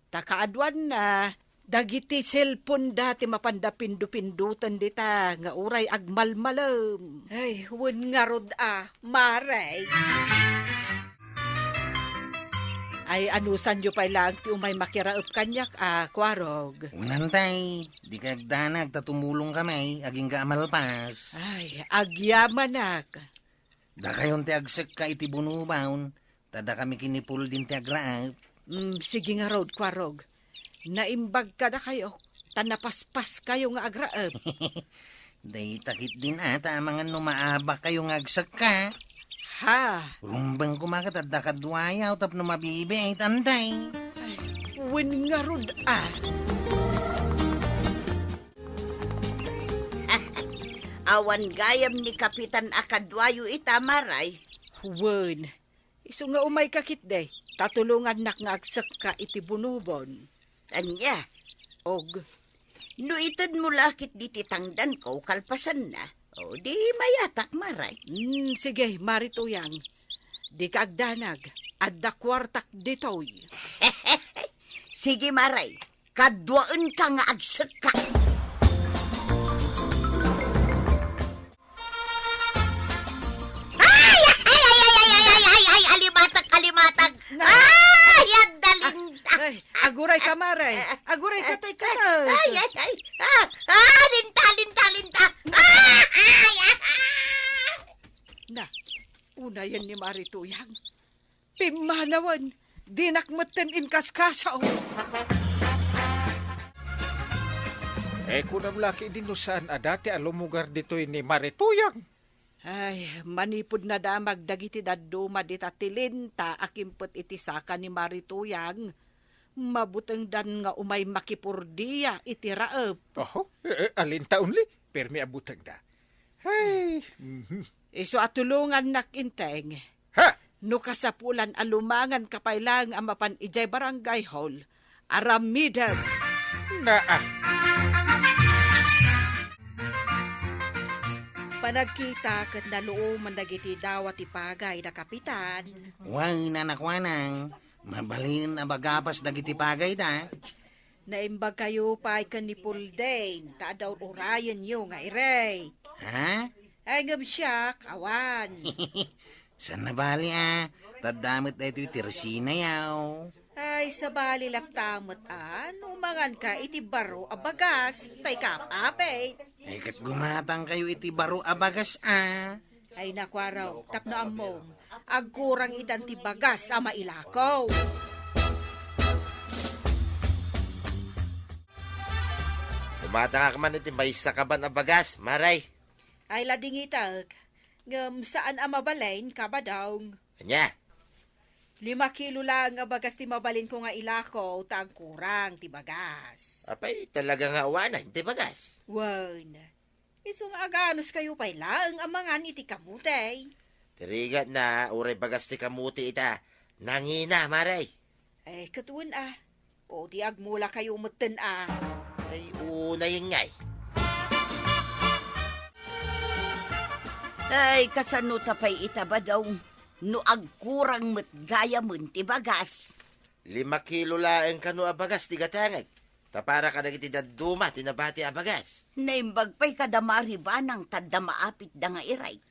Ta kaaduanna, dagiti cellphone-da ti mapanda pindupinden dita nga uray agmalmalem. Ay, wen ngarud a, Mari. Ay, anusanyo pay laeng ti umay makiraep kaniak a, Kuarog? Unantay, dika agdanag ta tumulongkami, agingga a malpas. Ay, agyamanak. Dakayon ti agsekka iti bunobon, ta dakami ken ni Puldin ti agraep. Mm, sige ngarud, Kuarog. Naimbag kadakayo, ta napaspaskayo nga agraep. Dayta ketdin a, ta amangan no maabakayo nga agsekka. Ha? Rumbeng koma ket adda kaduayo tapno mabibiit, anday. Ay, wen ngarud a. Awan gayam ni Kapitan a kaduayo ita, Maray. Wen. Isu nga umayka ketdi, ta tulongannak nga agsekka iti bunobon. Ania? Og, no itedmo la ketdi ti tangdanko kalpasanna, o di mayatak, Maray. Hmm, sige, Mari Tuyang. Dika agdanag, adda kuartak ditoy. Sige, Maray. Kaduaenka nga agsekka. Ay! Ay, ay, ay, ay, ay, ay, ay, ay, alimatag, alimatag. Na- Ay, adda linta. Ay, aguray ka, Mare. Aguray ka, tay ka. Ay, ay, ay. Ah, ah, linta, linta, linta. Ah, ay, ah, ah. Na, unayen ni Mari Tuyang. Pimmanawen, dinak metten inkaskaso. Eh, kunam la ketdi no saan a dati a lumugar ditoy ni Mari Tuyang. Ay, manipud nadamag dagiti dadduma dita ti linta a kimpet iti saka ni Mari Tuyang, mabutengdan nga umay makipurdia iti raep. Oho, eh, eh, alinta only? Permi a butengda. Ay, mhm. Isu a tulongannak, Enteng. Ha? No kasapulan a lumanganka pay laeng a mapan idiay barangay hall, aramidem. Naa. Panagkita ket naluom dagiti dawa ti pagay da Kapitan. Wen, nakuanang, mabalin a bagapas dagiti pagayda. Naimbagkayo pay ken ni Pulden, ta adda ur-urayenyo nga irek. Ha? Ay, ngem siak, awan. Saan nabali a? Tadda met daytoy ti resinayaw. Ay, sabali latta met a, no manganka iti baro a bagas, tay kaapapay. Ay, ket gumatangkayo iti baro a bagas a. Ay, nakuaro, tapno ammom, agkurang itan ti bagas a mailako. Gumatangak man iti maysa kaban a bagas, Maray. Ay, ladingitek. Ngem saan a mabalin, Kabadong. Ania? Lima kilo laeng a bagas ti mabalinko nga ilako ta agkurang ti bagas. Apay, talaga nga awanen ti bagas? Wen. Isu nga aganuskayo pay laeng a mangan iti kamote. Ti rigatna, uray bagas ti kamote ita, nangina, Maray. Eh, ket wen a. O, di agmulakayo metten a. Ay, unay ngay. Ay, kasano ta pay ita, Badong? No agkurang met gayamen ti bagas. Lima kilo laeng kano a bagas ti gatangek. Ta para kadagiti dadduma ti nabati a bagas. Naimbag pay kada Mari Banang ta adda maapitda nga irek.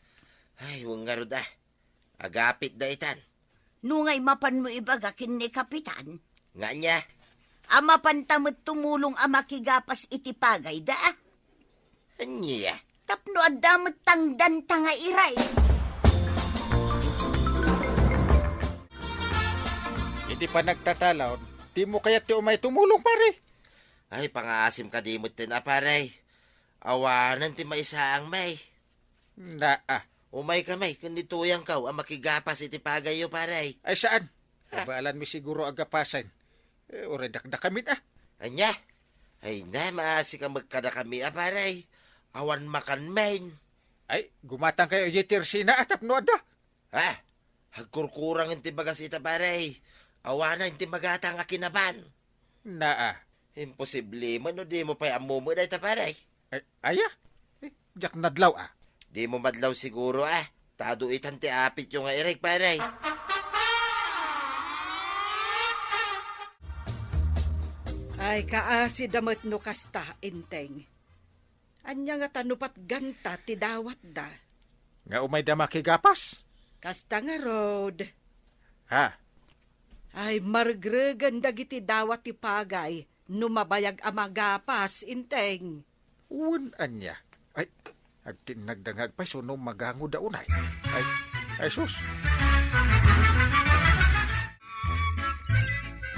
Ay, wen ngarud a. Agapitda itan. No ngay mapanmo ibaga ken ni Kapitan. Nga ania? A mapanta met tumulong a makigapas iti pagayda. Ania? Tapno adda met tangdanta nga irek. Iti panagtatalaon, dimo kayat ti umay tumulong, pare? Ay, pangaasim kadi metten a, pare. Awanen ti maisaang, may. Naa. Umay kami ken ni Tuyangko a makigapas iti pagayyo, pare. Ay, saan? Ah. Abaalanmi siguro a gapasen. Eh, uray dakdakami a. Ania? Ay na, maasi ka met kadakami a, pare. Awan makan men. Ay, gumatangkayo idiay ti resina a tapno adda. Ha? Agkurkurangen ti bagas ita, pare. Awanen ti magatang a kinaban. Naa. Imposible man no dimo pay ammo met dayta, pare. Ay, aya? Eh, diak nadlaw a. Dimo madlaw siguro a. Ta adu itan ti apityo nga irek, pare. Ay, kaasida met no kasta, Enteng. Ania ngata no patganta ti dawatda? Nga umayda makigapas? Kasta ngarud. Ha? Ay, maregregen dagiti dawat ti pagay no mabayag a magapas, Enteng. Wen ania? Ay, agtinnagda nga agpayso no magangoda unay. Ay, ay sus.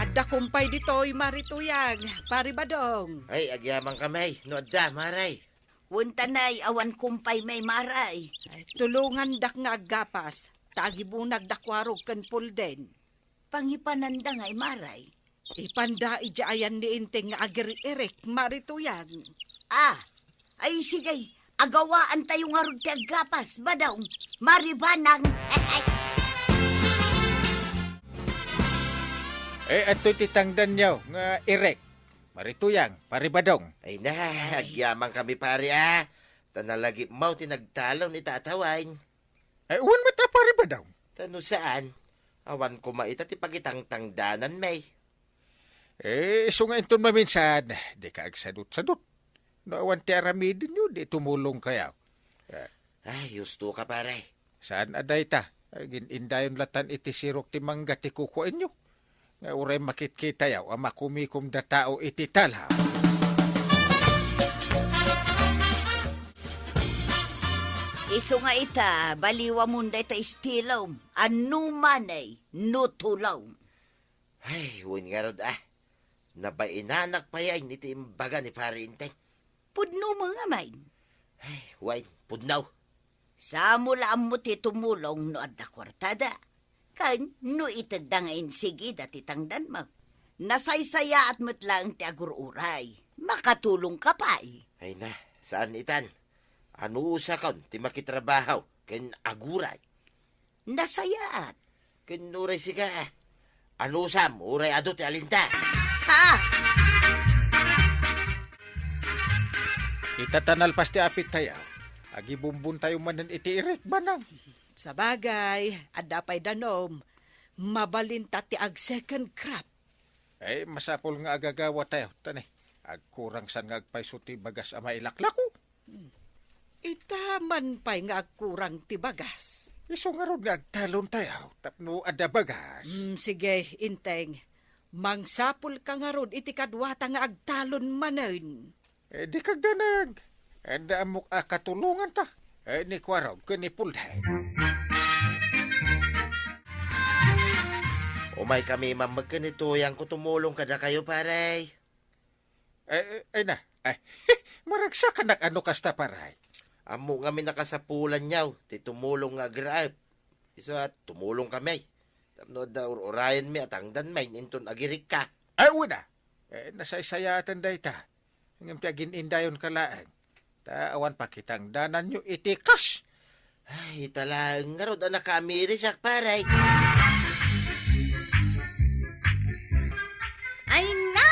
Adda kumpay ditoy, Mari Tuyang, Pari Badong. Ay, agyamankami no adda, Maray. Wen ta nay, awan kumpay may maray. Ay, tulongandak nga aggapas, ta agibunagda Kuarog ken Pulden. Pangipananda ngay maray? Ipanda idiay ayan ni Inteng nga agir-irek, Mari Tuyang. Ah, ay sige, agawaan tayo ngarud ti aggapas, Badong, Mari Banang. Eh, adtoy ti tangdanyo nga irek, Mari Tuyang, Pari Badong. Ay na, agyamankami, pare, a. Ta nalagipmaw ti nagtalon ita a tawen. Ay, wen met a, Pari Badong. Ta no saan, awan koma ita ti pagitangtangdanan, may. Eh, isu nga inton maminsan, dika agsadutsadut. No awan ti aramidenyo, di tumulongkayo. Eh. Ay, husto ka, pare. Saan a dayta? Agin-indayon latan iti sirok ti mangga ti kukuaenyo. Nga uray makitkitayo a makumikom da tao iti talaw. Isu nga ita, baliwamon dayta estilom, a no manay, no tulom. Ay, wen ngarud, a. Nabainanak pay iti imbaga ni Pari Inteng. Pudno met ngamin. Ay, wen, pudno. Saan mo la ammo ti tumulong no adda kuartada? Ken no itedda nga insigida ti tangdanmo? Nasaysayaat met laeng ti agur-uray. Makatulongka pay. Ay na, saan itan. Anusakon ti makitrabaho ken aguray. Nasayaat. Ken uray sika, anusam uray adu ti alinta. Ha? Ita ta nalpas ti apittayo, agibumbontayo manen iti irek, Banang. Sabagay, adda pay danom. Mabalinta ti ag-second crop. Eh, masapul nga agagawatayo, ta ne, agkurang san nga agpayso ti bagas a mailaklako. Hmm. Ita man pay nga agkurang ti bagas. Isu ngarud nga agtalontayo tapno adda bagas. Hmm, sige, Inteng. Mangsapulka ngarud iti kaduata nga agtalon manen. Eh, di kagdanag. Adda ammok a katulonganta. Eh, ni Kuarog ken ni Pulden. Umaykami man met ken ni Tuyangko tumulong kadakayo, pare. Eh, eh, ay na. Ay, maragsakanak a no kasta, pare. Ammok ngamin a kasapulanyo ti tumulong nga agraep. Isu a tumulongkami. Tapno adda ur-urayenmi a tangdanmi inton agirikka. Ay, wen a. Eh, nasaysayaatan dayta. Ngem ti agin-indayonka laeng, ta awan pakitangdananyo iti kas. Ay, ita laeng ngarud a nakaamirisak, pare. Ay na,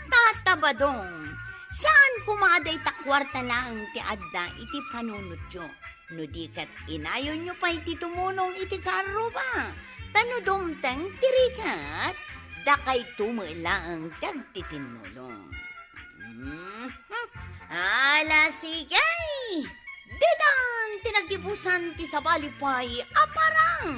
Tata Badong, saan koma a dayta kuarta laeng ti adda iti panunotyo. No di ket inayonyo pay ti tumulong iti kaarruba, ta no dumteng ti rigat, dakayto met laeng ti agtitinnulong. Mhm. Ala, sige! Ditan ti naggibusan ti sabali pay a parang.